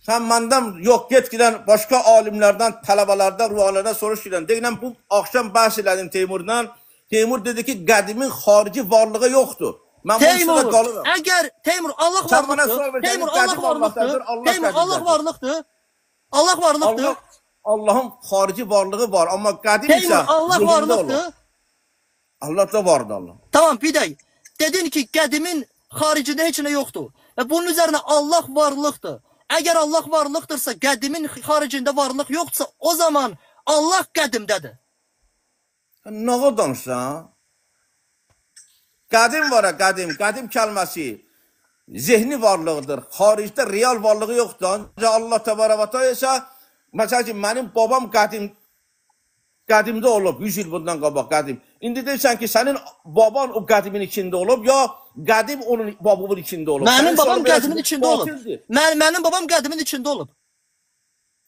sən məndən yox, get gedən başqa alimlərdən, tələbələrdən, ruhanilərdən soruş gedən. Deyilən, bu axşam bəhs elədim Teymurdan. Teymur dedi ki, qədimin xarici varlığı yoxdur. Mən Teymur, əgər Teymur, Allah varlıqdır. Teymur, Allah varlıqdır. Teymur, Allah varlıqdır. Allah varlıqdır. Allahın xarici varlığı var, amma qədim isə Teymur, Allah varlıqdır. Allah da vardır Allah. Tamam, bir dəqiq. Dedin ki, qədimin xaricində heç nə yoxdur. Və bunun üzərinə Allah varlıqdır. Əgər Allah varlıqdırsa, qədimin xaricində varlıq yoxdursa, o zaman Allah qədimdədir. Nə danışsan? Qədim var, qədim. Qədim kəlməsi zehni varlığıdır. Xaricdə real varlığı yoxdur. Ancaq Allah təbarək və təala isə, məsəl üçün, mənim babam qədimdə olub, 100 il bundan qabaq qədim. İndi deyirsən ki, sənin baban o qədimin içində olub, ya qədim onun babamın içində olub. Mənim babam qədimin içində olub. Mənim babam qədimin içində olub.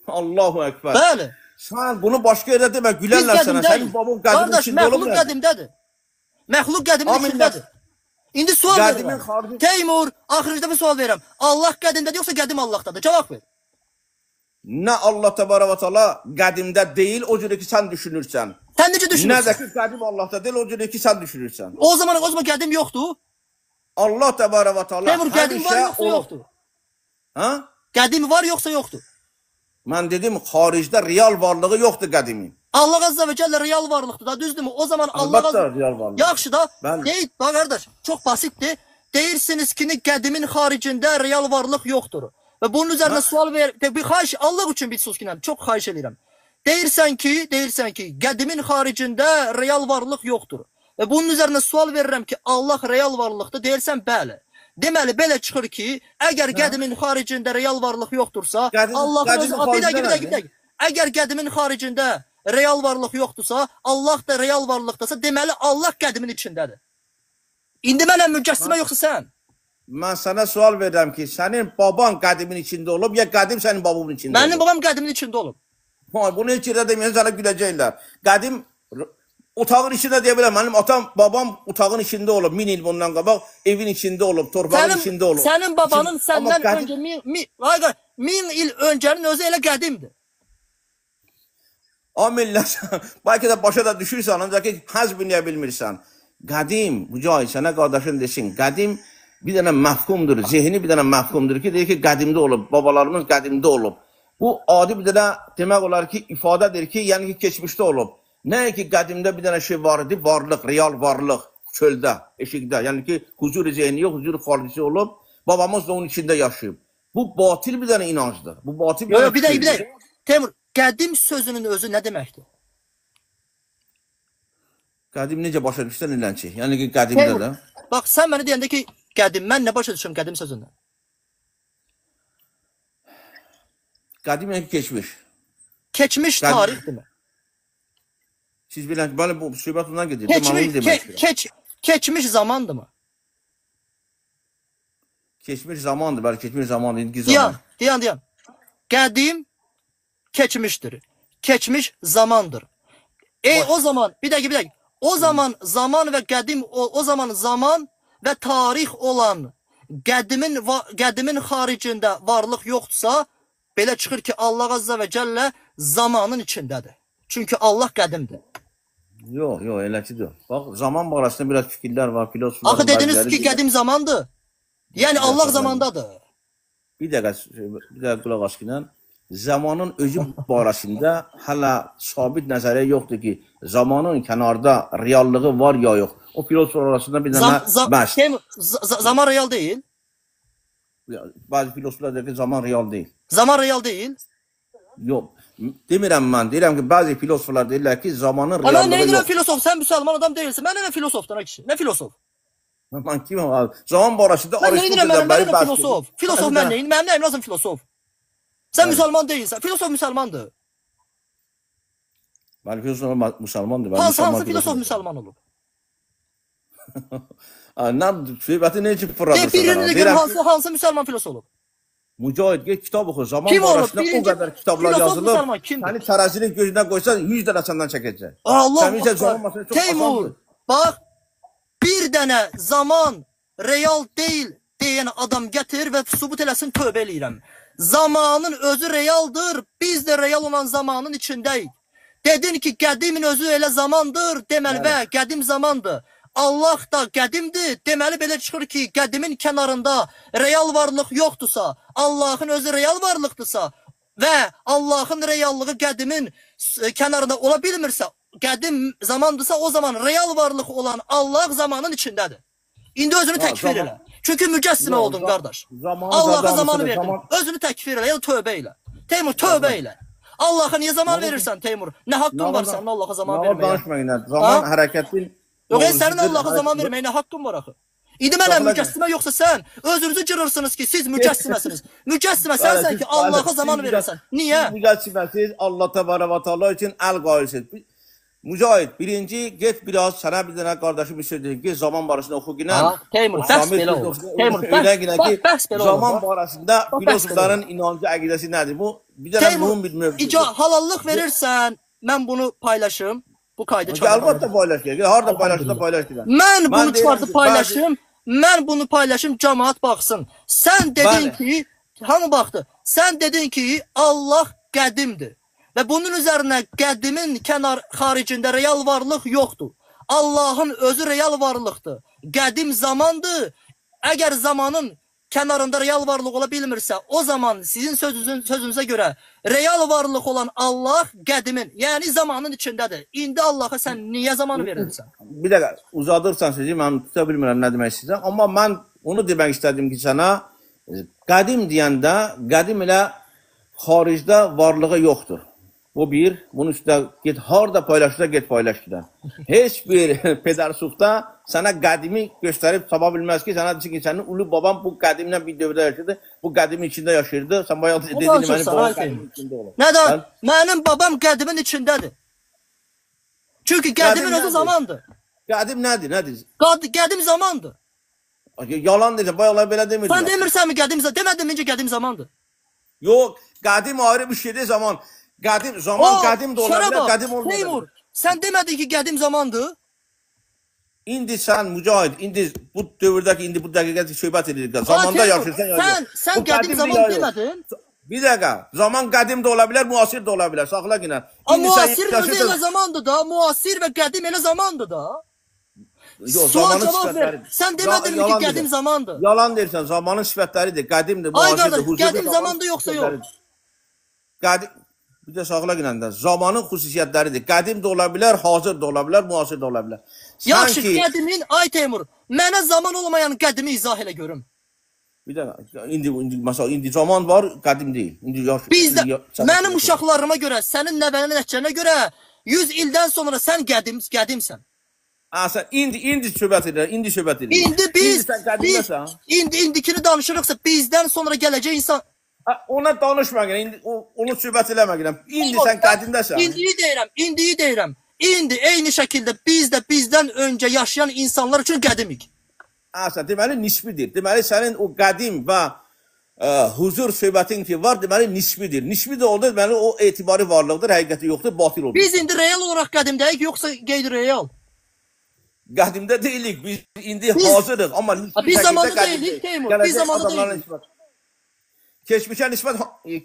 Allahu Əkbər. Bəli. Sən bunu başqa yerdə demə, gülərlər sənə. Sənin baban qədimin içində olub. Qardaş, məxluq qədimdədir. Məxluq qədimin içindədir. İndi sual verirəm. Teymur, axırıncı dəfə sual verirəm. Allah qədimdədir, yoxsa qədim Allahdadır? Cavab ver. Nə Allah təbarək və təala qədimdə deyil, o cür ki sən düşünürsən. Sən necə Nə düşünürsən? də ki qədim Allahda deyil, o cür ki sən düşünürsən. O zaman qədim yoxdur. Allah təbarək və təala Teymur, qədim var həmişə yoxsa olub. yoxdur? Ha? Qədim var yoxsa yoxdur? Mən dedim xaricdə real varlığı yoxdur qədimin. Allah Azza və Cəllə real varlıqdır da, düzdürmü? O zaman Allah Əlbəttə real varlıq. Yaxşı da, Bəli. deyil, bax qardaş, çox basitdir. Deyirsiniz ki, qədimin xaricində real varlıq yoxdur. Və bunun üzərinə sual ver, bir xahiş, Allah üçün bir sus ki, çox xahiş edirəm. Deyirsən ki, qədimin xaricində real varlıq yoxdur. Və bunun üzərinə sual verirəm ki, Allah real varlıqdır, deyirsən bəli. Deməli, belə çıxır ki, əgər qədimin xaricində real varlıq yoxdursa, Allahın özü... Bir dəqiqə, bir dəqiqa. Əgər qədimin xaricində real varlıq yoxdursa, Allah da real varlıqdırsa, deməli, Allah qədimin içindədir. İndi mənə mücəssimə yoxsa sən? Mən sənə sual verirəm ki, sənin baban qədimin içində olub, ya qədim sənin babamın içində olub? Mənim babam qədimin içində olub. Ha, bunu heç yerdə deməyən sənə güləcəklər. Qədim otağın içində deyə bilərəm. Mənim atam, babam otağın içində olub. 1000 il bundan qabaq evin içində olub, torpağın içində olub. Sənin babanın səndən öncə 1000 il öncənin özü elə qədimdir. A millət, bəlkə də başa da düşürsən, ancaq ki, həzm eləyə bilmirsən. Qədim, Mücahid, sənə qardaşın desin, qədim bir dənə məfhumdur, zehni bir dənə məfhumdur ki, deyir ki, qədimdə olub, babalarımız qədimdə olub. Bu, adi bir dənə demək olar ki, ifadədir ki, yəni ki, keçmişdə olub. Nə ki, qədimdə bir dənə şey var idi, varlıq, real varlıq, çöldə, eşikdə, yəni ki, huzur zehni yox, huzur xaricisi olub, babamız da onun içində yaşayıb. Bu, batil bir dənə inancdır. Bu, batil bir dənə Bir dəqiqə, bir dəqiqə. Teymur, qədim sözünün özü nə deməkdir? Qədim necə başa düşsən elənçi? Yəni ki, qədimdə də. Bax, sən mənə deyəndə ki, qədim, mən nə başa düşürəm qədim sözündən? Qədim yəni ki, keçmiş. Keçmiş tarixdirmi? Siz bilən ki, bəli, bu söhbət ondan gedir. Keçmiş zamandırmı? Keçmiş zamandır, bəli, keçmiş zamandır, indiki zaman. Dayan. Qədim keçmişdir. Keçmiş zamandır. O zaman, bir dəqiqə. O zaman zaman və qədim, o zaman zaman və tarix olan qədimin xaricində varlıq yoxdursa, belə çıxır ki, Allah Azza və Cəllə zamanın içindədir. Çünki Allah qədimdir. Yox, elə ki deyil. Bax, zaman barəsində biraz fikirlər var, filosoflar. Axı dediniz ki, qədim zamandır. Yəni Allah zamandadır. Bir dəqiqə qulaq as ki, zamanın özü barəsində hələ sabit nəzəriyyə yoxdur ki, zamanın kənarda reallığı var ya yox. O filosoflar arasında bir dənə bəhs. Zaman real deyil? Bəzi filosoflar deyir ki, zaman real deyil. Zaman real deyil? Yox, demirəm mən. Deyirəm ki, bəzi filosoflar deyirlər ki, zamanın reallığı yox. Mən nə edirəm filosof? Sən müsəlman adam deyilsin. Mən nə filosofdan, kişi? Nə filosof? Mən kiməm? Zaman barəsində Aristoteldən bəri bəhs. Filosof? Filosof mən neyim? Mənim nəyim lazım filosof? Sən müsəlman deyilsən. Filosof müsəlmandır. Bəli, filosof müsəlmandır. Hansı filosof müsəlman olub? Nə, söhbəti nə üçün fırladırsan? Birini də gör, hansı müsəlman filosof olub? Mücahid, get kitab oxu. Zaman barəsində o qədər kitablar yazılır. Səni tərəzinin gözünə qoysan, 100 dənə səndən çəkəcək. Allah Allah. Teymur, bax, bir dənə zaman real deyil deyən adam gətir və sübut eləsin, tövbə eləyirəm. Zamanın özü realdır, biz də real olan zamanın içindəyik. Dedin ki, qədimin özü elə zamandır, deməli və qədim zamandır. Allah da qədimdir, deməli belə çıxır ki, qədimin kənarında real varlıq yoxdursa, Allahın özü real varlıqdırsa və Allahın reallığı qədimin kənarında ola bilmirsə, qədim zamandırsa, o zaman real varlıq olan Allah zamanın içindədir. İndi özünü təkfir elə. Çünki mücəssimə oldun, qardaş. Allaha zamanı verdin. Özünü təkfir elə, ya da tövbə elə. Teymur, tövbə elə. Allaha niyə zaman verirsən, Teymur? Nə haqqın var sənin Allaha zaman verməyə? Zaman hərəkətin... Yox, sənin Allaha zaman verməyə nə haqqın var axı? İndi mənə mücəssimə yoxsa sən özünüzü cırırsınız ki, siz mücəssiməsiniz. Mücəssimə sənsən ki, Allaha zaman verirsən. Niyə? Mücəssiməsiz, Allah təbarək və təala üçün əl qoyursunuz. Mücahid, birinci, get biraz, sənə bir dənə qardaşım bir söz deyim ki, zaman barəsində oxu ginən. Teymur, bəhs belə olur. Teymur, bəhs belə olur. Zaman barəsində filosofların inancı, əqidəsi nədir? Bu, bir dənə mühüm bir mövzudur. Halallıq verirsən, mən bunu paylaşım. Bu kaydı çıxardım. Əlbəttə paylaş ki. Harada paylaşırsa paylaş ki. Mən bunu çıxardım paylaşım. Mən bunu paylaşım, cəmaat baxsın. Sən dedin ki, hamı baxdı. Sən dedin ki, Allah qədimdir. Və bunun üzərinə qədimin kənar xaricində real varlıq yoxdur. Allahın özü real varlıqdır. Qədim zamandır. Əgər zamanın kənarında real varlıq ola bilmirsə, o zaman sizin sözünüzə görə real varlıq olan Allah qədimin, yəni zamanın içindədir. İndi Allaha sən niyə zamanı verirsən? Bir dəqiqə, uzadırsan sözü, mən tuta bilmirəm nə demək istəyirsən. Amma mən onu demək istədim ki, sənə qədim deyəndə, qədim elə xaricdə varlığı yoxdur. Bu bir, bunun üstə get, harada paylaşırsa get paylaş gedən. Heç bir pedərsufda sənə qədimi göstərib tapa bilməz ki, sənə desin ki, sənin ulu baban bu qədimlə bir dövrdə yaşayırdı, bu qədimin içində yaşayırdı. Sən bayaq dedin, mənim babam qədimin içində olur. Nədən? Mənim babam qədimin içindədir. Çünki qədimin özü zamandır. Qədim nədir? Nədir? Qədim zamandır. Yalan deyirsən, bayaqlar belə demirdilər. Sən demirsənmi qədim zamandır? Demədim ki, qədim zamandır. Yox, qədim ayrı bir şeydir zaman. Qədim zaman qədim də ola bilər, qədim olmaya bilər. Teymur, sən demədin ki, qədim zamandır? İndi sən Mücahid, indi bu dövrdəki, indi bu dəqiqədə söhbət edirik. Zamanda yaşayırsan ya yox. Sən qədim zaman demədin? Bir dəqiqə, zaman qədim də ola bilər, müasir də ola bilər. Saxla yenə. Müasir özü elə zamandır da, müasir və qədim elə zamandır da. Yox, zamanın sifətləridir. Sən demədin ki, qədim zamandır. Yalan deyirsən, zamanın sifətləridir, qədimdir, müasirdir, huzurdur. Qədim zamandır yoxsa yox? Qədim, bir də saxla yenə, zamanın xüsusiyyətləridir. Qədim də ola bilər, hazır da ola bilər, müasir də ola bilər. Yaxşı, qədimin, ay Teymur, mənə zaman olmayan qədimi izah elə görüm. Bir də, indi, məsələn, indi zaman var, qədim deyil. Bizdə, mənim uşaqlarıma görə, sənin nəvənin nəticənə görə 100 ildən sonra sən qədimsən. Ha, sən indi söhbət edirəm, indi söhbət edirəm. İndi biz, indikini danışırıqsa, bizdən sonra gələcək insan... Ona danışma gələm, onu söhbət eləmə gələm. İndi sən qədimdəsən. İndiyi deyirəm, indiyi deyirəm. İndi eyni şəkildə biz də bizdən öncə yaşayan insanlar üçün qədimik. Ha, sən, deməli nisbidir. Deməli sənin o qədim və huzur söhbətin ki var, deməli nisbidir. Nisbi də oldu, deməli o etibari varlıqdır, həqiqəti yoxdur, batil olur. Biz indi real olaraq qədimdəyik, yoxsa qeyri-real? Qədimdə deyilik, biz indi hazırıq, amma biz zamanda deyilik, Teymur, biz zamanda deyilik. Keçmişə nisbət,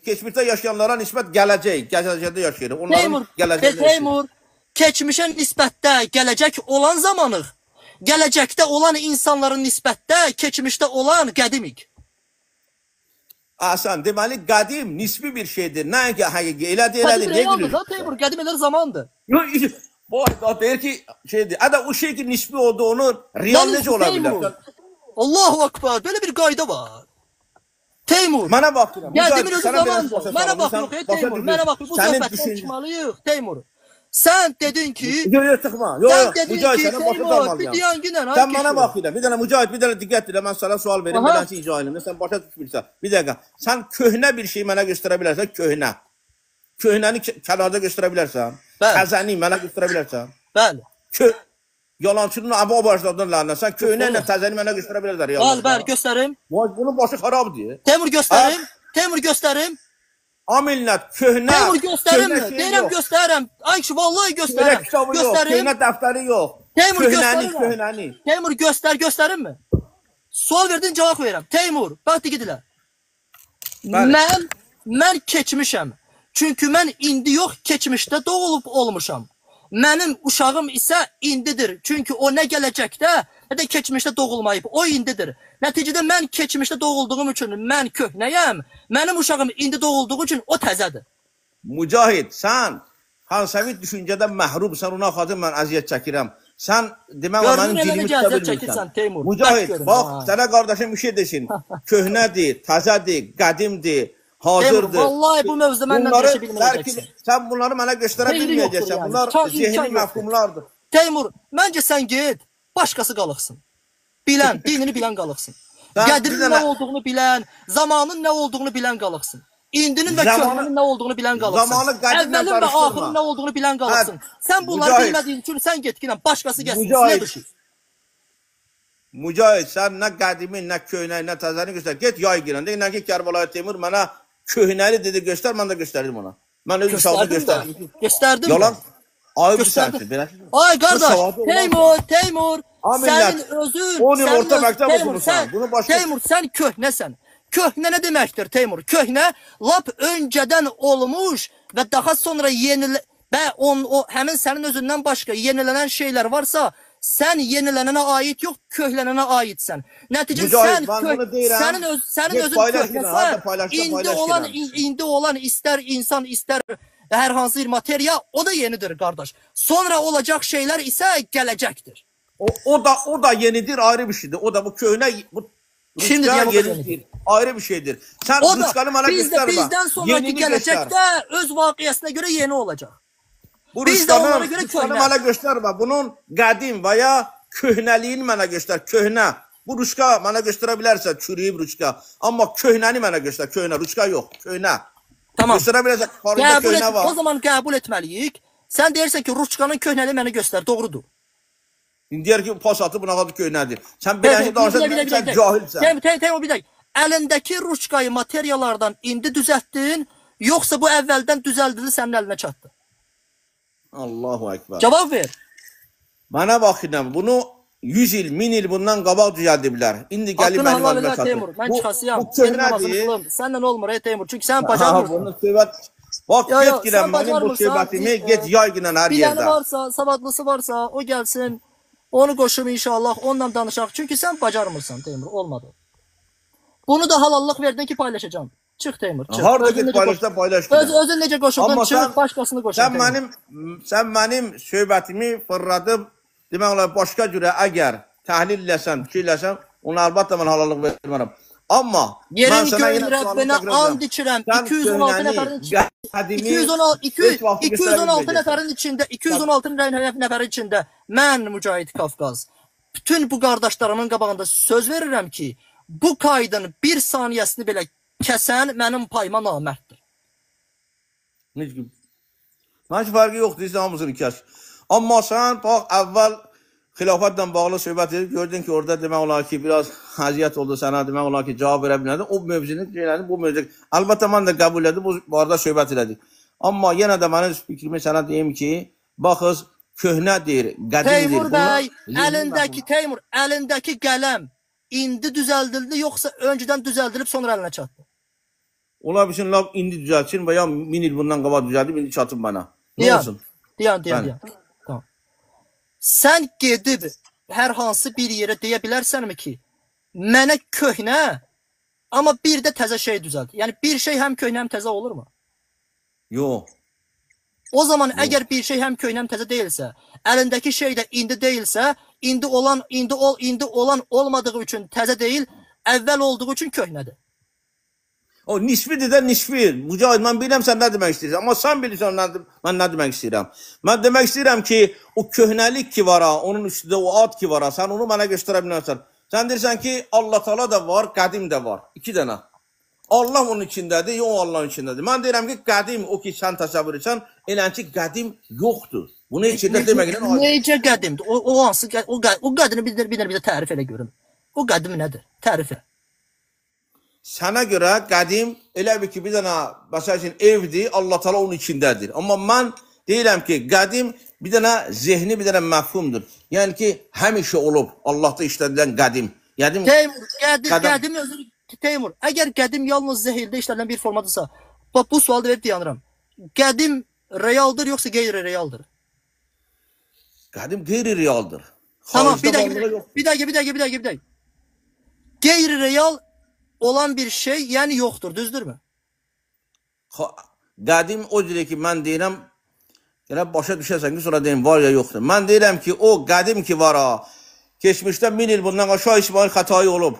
keçmişdə yaşayanlara nisbət gələcək, gələcəkdə yaşayırıq. Onların gələcəkdə Teymur, keçmişə nisbətdə gələcək olan zamanıq, gələcəkdə olan insanların nisbətdə keçmişdə olan qədimik. Sən, deməli, qədim nisbi bir şeydir. Nəinki həqiqi, elədir, elədir. Qədim realdır da, Teymur, qədim elə zamandır. Yox, bu deyir ki, şeydir. Ədə o şey ki, nisbi oldu, onu real necə ola bilər? Allahu Akbar, belə bir qayda var. Teymur, mənə bax, qədimin özü zamandır. Mənə bax, yox, Teymur, mənə bax, bu söhbətdən çıxmalıyıq, Teymur. Sən dedin ki... Yox, yox, çıxma. Yox, yox, Mücahid, sənə başa dalmalıyam. Sən mənə bax, bir dənə Mücahid, bir dənə diqqət elə, mən sənə sual verim, belənsə icra sən başa düşmürsən. Bir dəqiqə, sən köhnə bir şey mənə göstərə bilərsən, köhnə. Köhnəni kənarda göstərə bilərsən. Təzəni mənə göstərə bilərsən. Bəli. Yalançının əba başladın lənə. Sən köhnə ilə təzəni mənə göstərə bilərlər. Bəli, bəli, göstərim. Bunun başı xarabdır. Teymur göstərim. Teymur göstərim. Amillət, köhnə. Teymur göstərim mi? Deyirəm, göstərirəm. Ay kişi, vallahi göstərirəm. Köhnə kitabı yox, köhnə dəftəri yox. Teymur göstərirəm. Köhnəni. Teymur göstər, göstərim mi? Sual verdin, cavab verirəm. Teymur, bax digidilə. Mən keçmişəm. Çünki mən indi yox, keçmişdə doğulub olmuşam. Mənim uşağım isə indidir. Çünki o nə gələcəkdə, nə də keçmişdə doğulmayıb. O indidir. Nəticədə mən keçmişdə doğulduğum üçün mən köhnəyəm. Mənim uşağım indi doğulduğu üçün o təzədir. Mücahid, sən hansavi düşüncədən məhrumsan, ona xatir mən əziyyət çəkirəm. Sən demək olar mənim dilimi tuta bilmirsən. Mücahid, bax, sənə qardaşım bir şey desin. Köhnədir, təzədir, qədimdir. Hazırdır. Vallahi bu mövzuda mənlə danışa bilməyəcəksən. Sən bunları mənə göstərə bilməyəcəksən. Bunlar zehni məfhumlardır. Teymur, məncə sən get, başqası qalıqsın. Bilən, dinini bilən qalıqsın. Qədirin nə olduğunu bilən, zamanın nə olduğunu bilən qalıqsın. İndinin və köhnənin nə olduğunu bilən qalıqsın. Əvvəlin və axırın nə olduğunu bilən qalıqsın. Sən bunları bilmədiyin üçün sən get, başqası gəlsin. Nə düşür? Mücahid, sən nə qədimin, nə köhnəyi, nə təzəni göstər. Get yay girən. Deyir, nə ki Kərbəlayı Teymur mənə köhnəli dedi, göstər, mən də göstərdim ona. Mən öz uşağımı göstərdim. Göstərdim. Yalan. Ayıb sənsin. Ay qardaş, Teymur, Teymur, sənin özün, 10 il orta məktəb oxumusan. Teymur, sən köhnəsən. Köhnə nə deməkdir Teymur? Köhnə lap öncədən olmuş və daha sonra və o həmin sənin özündən başqa yenilənən şeylər varsa, sən yenilənənə aid yox, köhlənənə aidsən. Nəticə Mücahid, sən mən bunu deyirəm. sənin Get özün paylaş ginən, köhnəsə, harda paylaşsa indi paylaş olan ginən. indi olan istər insan, istər hər hansı bir materiya, o da yenidir qardaş. Sonra olacaq şeylər isə gələcəkdir. O da yenidir, ayrı bir şeydir. O da bu köhnə, bu Şimdi ruçka deyəm, o da yenidir, yenidir. ayrı bir şeydir. Sən O da ruçkanı mənə biz də göstərmə. bizdən sonraki Yenini göstər. gələcəkdə öz vaqiəsinə görə yeni olacaq. Bu Biz də onlara ruçkanı, görə ruçkanı köhnə. mənə göstərmə. Bunun qədim və ya köhnəliyini mənə göstər. Köhnə. Bu ruçka mənə göstərə bilərsən, çürüyüb ruçka. Amma köhnəni mənə göstər. Köhnə, ruçka yox, köhnə. Tamam. Göstərə bilərsən, xaricdə Qəbul köhnə et, var. o zaman qəbul etməliyik. Sən deyirsən ki, ruçkanın köhnəliyi mənə göstər, doğrudur. İndi deyər ki, pas atı buna adı köhnədir. Sən Hey, beləcə hey, danışan, bir sən dəqiqə. cahilsən. Teymur, bir dəqiqə. Əlindəki ruçkayı materiyalardan indi düzəltdin, yoxsa bu əvvəldən düzəldildi, sənin əlinə çatdı? Allahu Ekber. Cavab ver. Mənə bax ilə, bunu 100 il, 1000 il bundan qabaq düzəldiblər. İndi gəlib Haqqını mənim halal əlimə elə çatır. Teymur. Mən Bu, çıxasıyam. bu Gedim namazını köhnədir. qılım. Səndən olmur ey Teymur. Çünki sən Ha, bacarmırsan. bunu söhbət. Bax, Yo, yo, get girən sən mənim bu bacarmırsan. söhbətimi, get yay ginən hər Biləni yerdə. varsa, savadlısı varsa, o gəlsin. Onu qoşum inşallah, onunla danışaq. Çünki sən bacarmırsan Teymur, olmadı. Bunu da halallıq verdin ki, paylaşacağam. Çıx Teymur, çıx. Harda Özün get necə paylaşda paylaş ginən. Özün necə qoşuldun, Amma çıx, sən başqasını qoşun sən Teymur. mənim sən mənim söhbətimi fırladıb demək olar başqa cürə əgər təhlil eləsən, fikir eləsən, ona əlbəttə mən halallıq vermərəm. Amma mən Yerin sənə göyün yenə sualımı Rəbbinə təkrar edirəm. and içirəm. Sən 216 köhnəni, nəfərin içində qədimi 216 heç vaxt göstərə 216 bilməyəcəksən. nəfərin içində 216 nəfərin içində mən Mücahid Qafqaz bütün bu qardaşlarımın qabağında söz verirəm ki, bu kaydın bir saniyəsini belə kəsən mənim payıma namərddir. Necə ki? Mənim üçün fərqi yoxdur, istəyirsən hamısını kəs. Amma sən bax əvvəl xilafətlə bağlı söhbət edib gördün ki, orada demək olar ki, biraz əziyyət oldu sənə, demək olar ki, cavab verə bilmədin. O mövzunu elədin, bu mövzu. Əlbəttə mən də qəbul elədim, bu barədə söhbət elədik. Amma yenə də mənim fikrimi sənə deyim ki, baxız köhnədir, qədimdir. Teymur Bunlar bəy, zehni əlindəki məfhum. Teymur, əlindəki qələm indi düzəldildi yoxsa öncədən düzəldilib sonra əlinə çatdı? Ola bilsin lap indi düzəltsin və ya 1000 il bundan qabaq düzəldib indi çatıb mənə. Nə Dayan, olsun? dayan, dayan, Bəli. dayan. Tamam. Sən gedib hər hansı bir yerə deyə bilərsənmi ki, mənə köhnə, amma bir də təzə şey düzəlt. Yəni bir şey həm köhnə, həm təzə olurmu? Yox. O zaman Yox. əgər bir şey həm köhnə, həm təzə deyilsə, əlindəki şey də indi deyilsə, indi olan, indi ol, indi olan olmadığı üçün təzə deyil, əvvəl olduğu üçün köhnədir. O nisbidir də nisbi. Mücahid, mən bilirəm sən nə demək istəyirsən, amma sən bilirsən mən nə demək istəyirəm. Mən demək istəyirəm ki, o köhnəlik ki var ha, onun üstündə o ad ki var ha, sən onu mənə göstərə bilməzsən. Sən deyirsən ki, Allah Taala da var, qədim də var. İki dənə. Allah onun içindədir, o Allahın içindədir. Mən deyirəm ki, qədim o ki sən təsəvvür etsən, elən ki qədim yoxdur. Bunu heç yerdə deməklə aydın. Necə qədimdir? O hansı o o qədimi bir bizə tərif elə görüm. O qədim nədir? Tərif elə. Sənə görə qədim elə bir ki, bir dənə məsəl üçün evdir, Allah Taala onun içindədir. Amma mən deyirəm ki, qədim bir dənə zehni, bir dənə məfhumdur. Yəni ki, həmişə olub Allahda işlədilən qədim. Yəni Teymur, qədim, qədəm. qədim özü Teymur, əgər qədim yalnız zehildə işlədilən bir formadırsa, bax bu sualı da verib dayanıram. Qədim realdır yoxsa qeyri-realdır? Qədim qeyri-realdır. Tamam, Xaricdə bir dəqiqə, varlığı yoxdur. bir dəqiqə, bir dəqiqə, bir dəqiqə, bir dəqiqə. Qeyri-real olan bir şey, yəni yoxdur, düzdürmü? Qədim o cürə ki, mən deyirəm, elə başa düşərsən ki, sonra deyim, var ya yoxdur. Mən deyirəm ki, o qədim ki var ha, keçmişdə 1000 il bundan aşağı İsmail Xətai olub.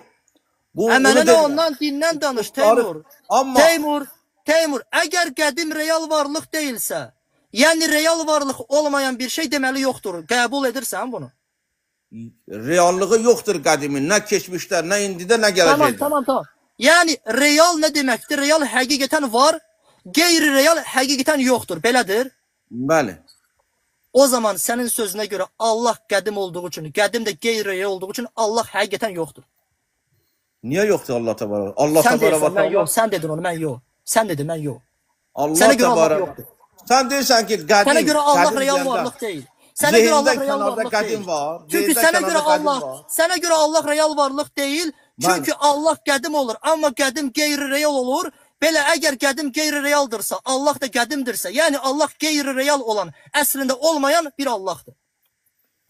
Bu, Mənə bunu nə deyirəm. ondan dindən danış, Tarix, Teymur. amma Teymur, Teymur, əgər qədim real varlıq deyilsə, yəni real varlıq olmayan bir şey deməli yoxdur. Qəbul edirsən bunu? Reallığı yoxdur qədimin, nə keçmişdə, nə indidə, nə Tamam, gələcəkdə. tamam, tamam. Yəni real nə deməkdir? Real həqiqətən var, qeyri-real həqiqətən yoxdur. Belədir? Bəli. O zaman sənin sözünə görə Allah qədim olduğu üçün, qədim də qeyri-real olduğu üçün Allah həqiqətən yoxdur. Niyə yoxdur Allah təbarək? Allah Sən təbarək deyirsən, və mən təala. yox. Sən dedin onu, mən yox. Sən dedin, mən yox. Allah Sənə görə Allah təbarək. yoxdur. Sən deyirsən ki, qədim, Sənə görə Allah qədim real deyəndə varlıq deyil. Sənə görə Zehində Allah real kənarda varlıq qədim deyil. var. Çünki Zehində sənə görə kənarda qədim Allah, var. sənə görə Allah real varlıq deyil. Çünki Allah qədim olur, amma qədim qeyri-real olur. Belə əgər qədim qeyri-realdırsa, Allah da qədimdirsə, yəni Allah qeyri-real olan, əslində olmayan bir Allahdır.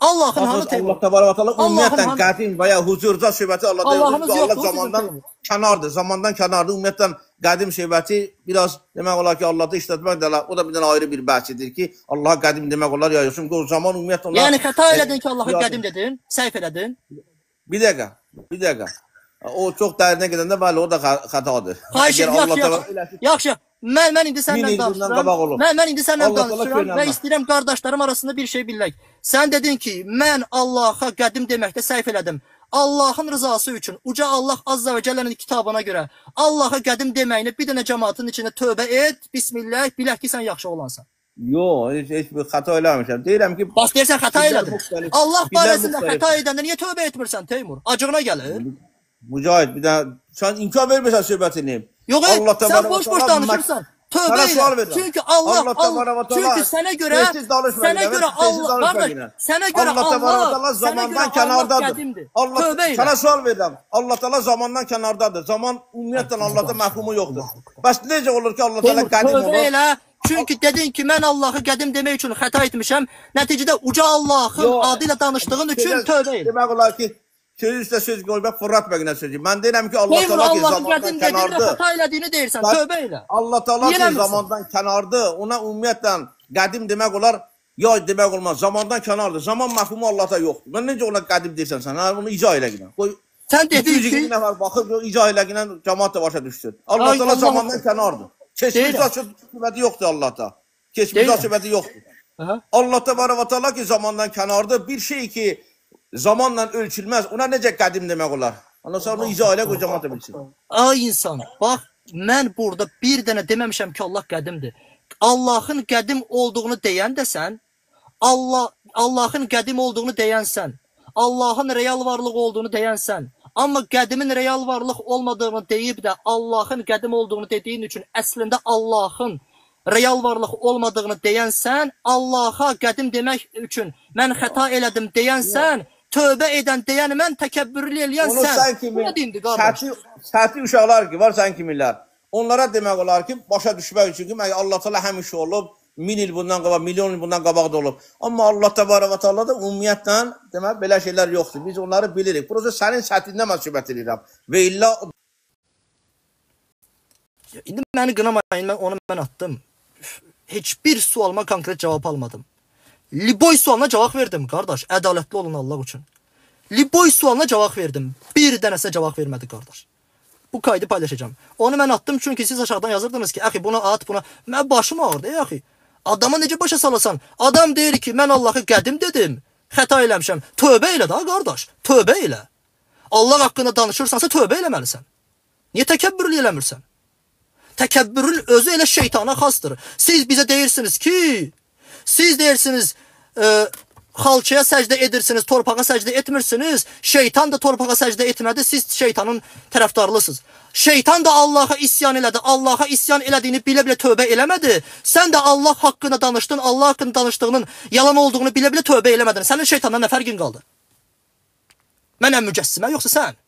Allahın hanı Teymur? Allah təbarək və təala ümumiyyətlə qədim və ya huzurda söhbəti Allahda yoxdur. Allah zamandan kənardır, zamandan kənardır. Ümumiyyətlə qədim söhbəti biraz demək olar ki, Allahda işlətmək də o da bir dənə ayrı bir bəhsidir ki, Allaha qədim demək olar ya yox. Çünki o zaman ümumiyyətlə onlar Yəni xəta elədin ki, Allaha qədim dedin, səhv elədin. Bir dəqiqə, bir dəqiqə. O çox dərinə gedəndə bəli, o da xətadır. Xahiş edirəm, yaxşı. Mən indi səndən danışıram. Mən indi səndən danışıram və istəyirəm qardaşlarım arasında bir şey bilək. Sən dedin ki, mən Allaha qədim deməkdə səhv elədim. Allahın rızası üçün, uca Allah Azza və Cəllənin kitabına görə Allaha qədim deməyini bir dənə cəmaatın içində tövbə et, bismillah, bilək ki, sən yaxşı olansan. Yox, heç bir xəta eləmişəm. Deyirəm ki, bax deyirsən xəta elədin. Allah barəsində xəta edəndə niyə tövbə etmirsən Teymur? Acığına gəlir. Mücahid, bir dənə sən imkan vermirsən söhbətini. Yox, sən boş-boş danışırsan. Tövbə elə. Çünki Allah, çünki sənə görə, sənə görə Allah, qardaş, sənə görə Allah, zamandan kənardadır. Allah, sənə sual verirəm. Allah Teala zamandan kənardadır. Zaman ümumiyyətlə Allahda məfhumu yoxdur. Bəs necə olur ki, Allah Teala qədim olur? Tövbə elə. Çünki dedin ki, mən Allahı qədim demək üçün xəta etmişəm. Nəticədə uca Allahın adı ilə danışdığın üçün tövbə elə. Demək olar ki, söz üstə söz qoymaq, fırlatmaq sözü. Mən deyirəm ki, Allah Teala ki, zamandan kənardır. Xəta elədiyini deyirsən, tövbə elə. Allah Teala ki, zamandan kənardır. Ona ümumiyyətlə qədim demək olar, ya demək olmaz. Zamandan kənardır. Zaman məfhumu Allahda yoxdur. Mən necə ona qədim deyirsən sən? Hə, bunu izah elə günə. Qoy. Sən dedin ki, 220 nəfər baxıb, izah elə günə cəmaət də başa düşsün. Allah Teala zamandan kənardır. Keçmiş söhbəti yoxdur Allahda. Keçmiş söhbəti yoxdur. Allah Təbarək və Təala ki, zamandan kənardır. Bir şey ki, zamanla ölçülməz. Ona necə qədim demək olar? Ondan sonra bunu izah elə qoy cəmaət də bilsin. Ay insan, bax mən burada bir dənə deməmişəm ki, Allah qədimdir. Allahın qədim olduğunu deyən də sən, Allahın qədim olduğunu deyən sən, Allahın real varlıq olduğunu deyən sən, amma qədimin real varlıq olmadığını deyib də Allahın qədim olduğunu dediyin üçün əslində Allahın real varlıq olmadığını deyən sən, Allaha qədim demək üçün mən xəta elədim deyən sən, tövbə edən deyən mən, təkəbbürlü eləyən sən. Onu sən kimi, səthi uşaqlar ki, var sən kimilər. Onlara demək olar ki, başa düşmək üçün ki, Allah Teala həmişə olub, 1000 il bundan qabaq, milyon il bundan qabaq da olub. Amma Allah Təbarək və Teala da ümumiyyətlə demək belə şeylər yoxdur. Biz onları bilirik. Burası sənin səthindən mən söhbət edirəm. Və illa İndi məni qınamayın, mən onu mən atdım. Heç bir sualıma konkret cavab almadım. Liboy sualına cavab verdim, qardaş. Ədalətli olun Allah üçün. Liboy sualına cavab verdim. Bir dənəsinə cavab vermədi, qardaş. Bu kaydı paylaşacağım. Onu mən atdım çünki siz aşağıdan yazırdınız ki, əxi buna at, buna. Mən başım ağrıdı, əxi. Adama necə başa salasan? Adam deyir ki, mən Allahı qədim dedim. Xəta eləmişəm. Tövbə elə da, qardaş. Tövbə elə. Allah haqqında danışırsansa tövbə eləməlisən. Niyə təkəbbürlü eləmirsən? Təkəbbürün özü elə şeytana xasdır. Siz bizə deyirsiniz ki, siz deyirsiniz, xalçaya səcdə edirsiniz, torpağa səcdə etmirsiniz. Şeytan da torpağa səcdə etmədi, siz şeytanın tərəfdarlısınız. Şeytan da Allaha isyan elədi, Allaha isyan elədiyini bilə-bilə tövbə eləmədi. Sən də Allah haqqında danışdın, Allah haqqında danışdığının yalan olduğunu bilə-bilə tövbə eləmədin. Sənin şeytandan nə fərqin qaldı? Mənəm mücəssimə, yoxsa sən?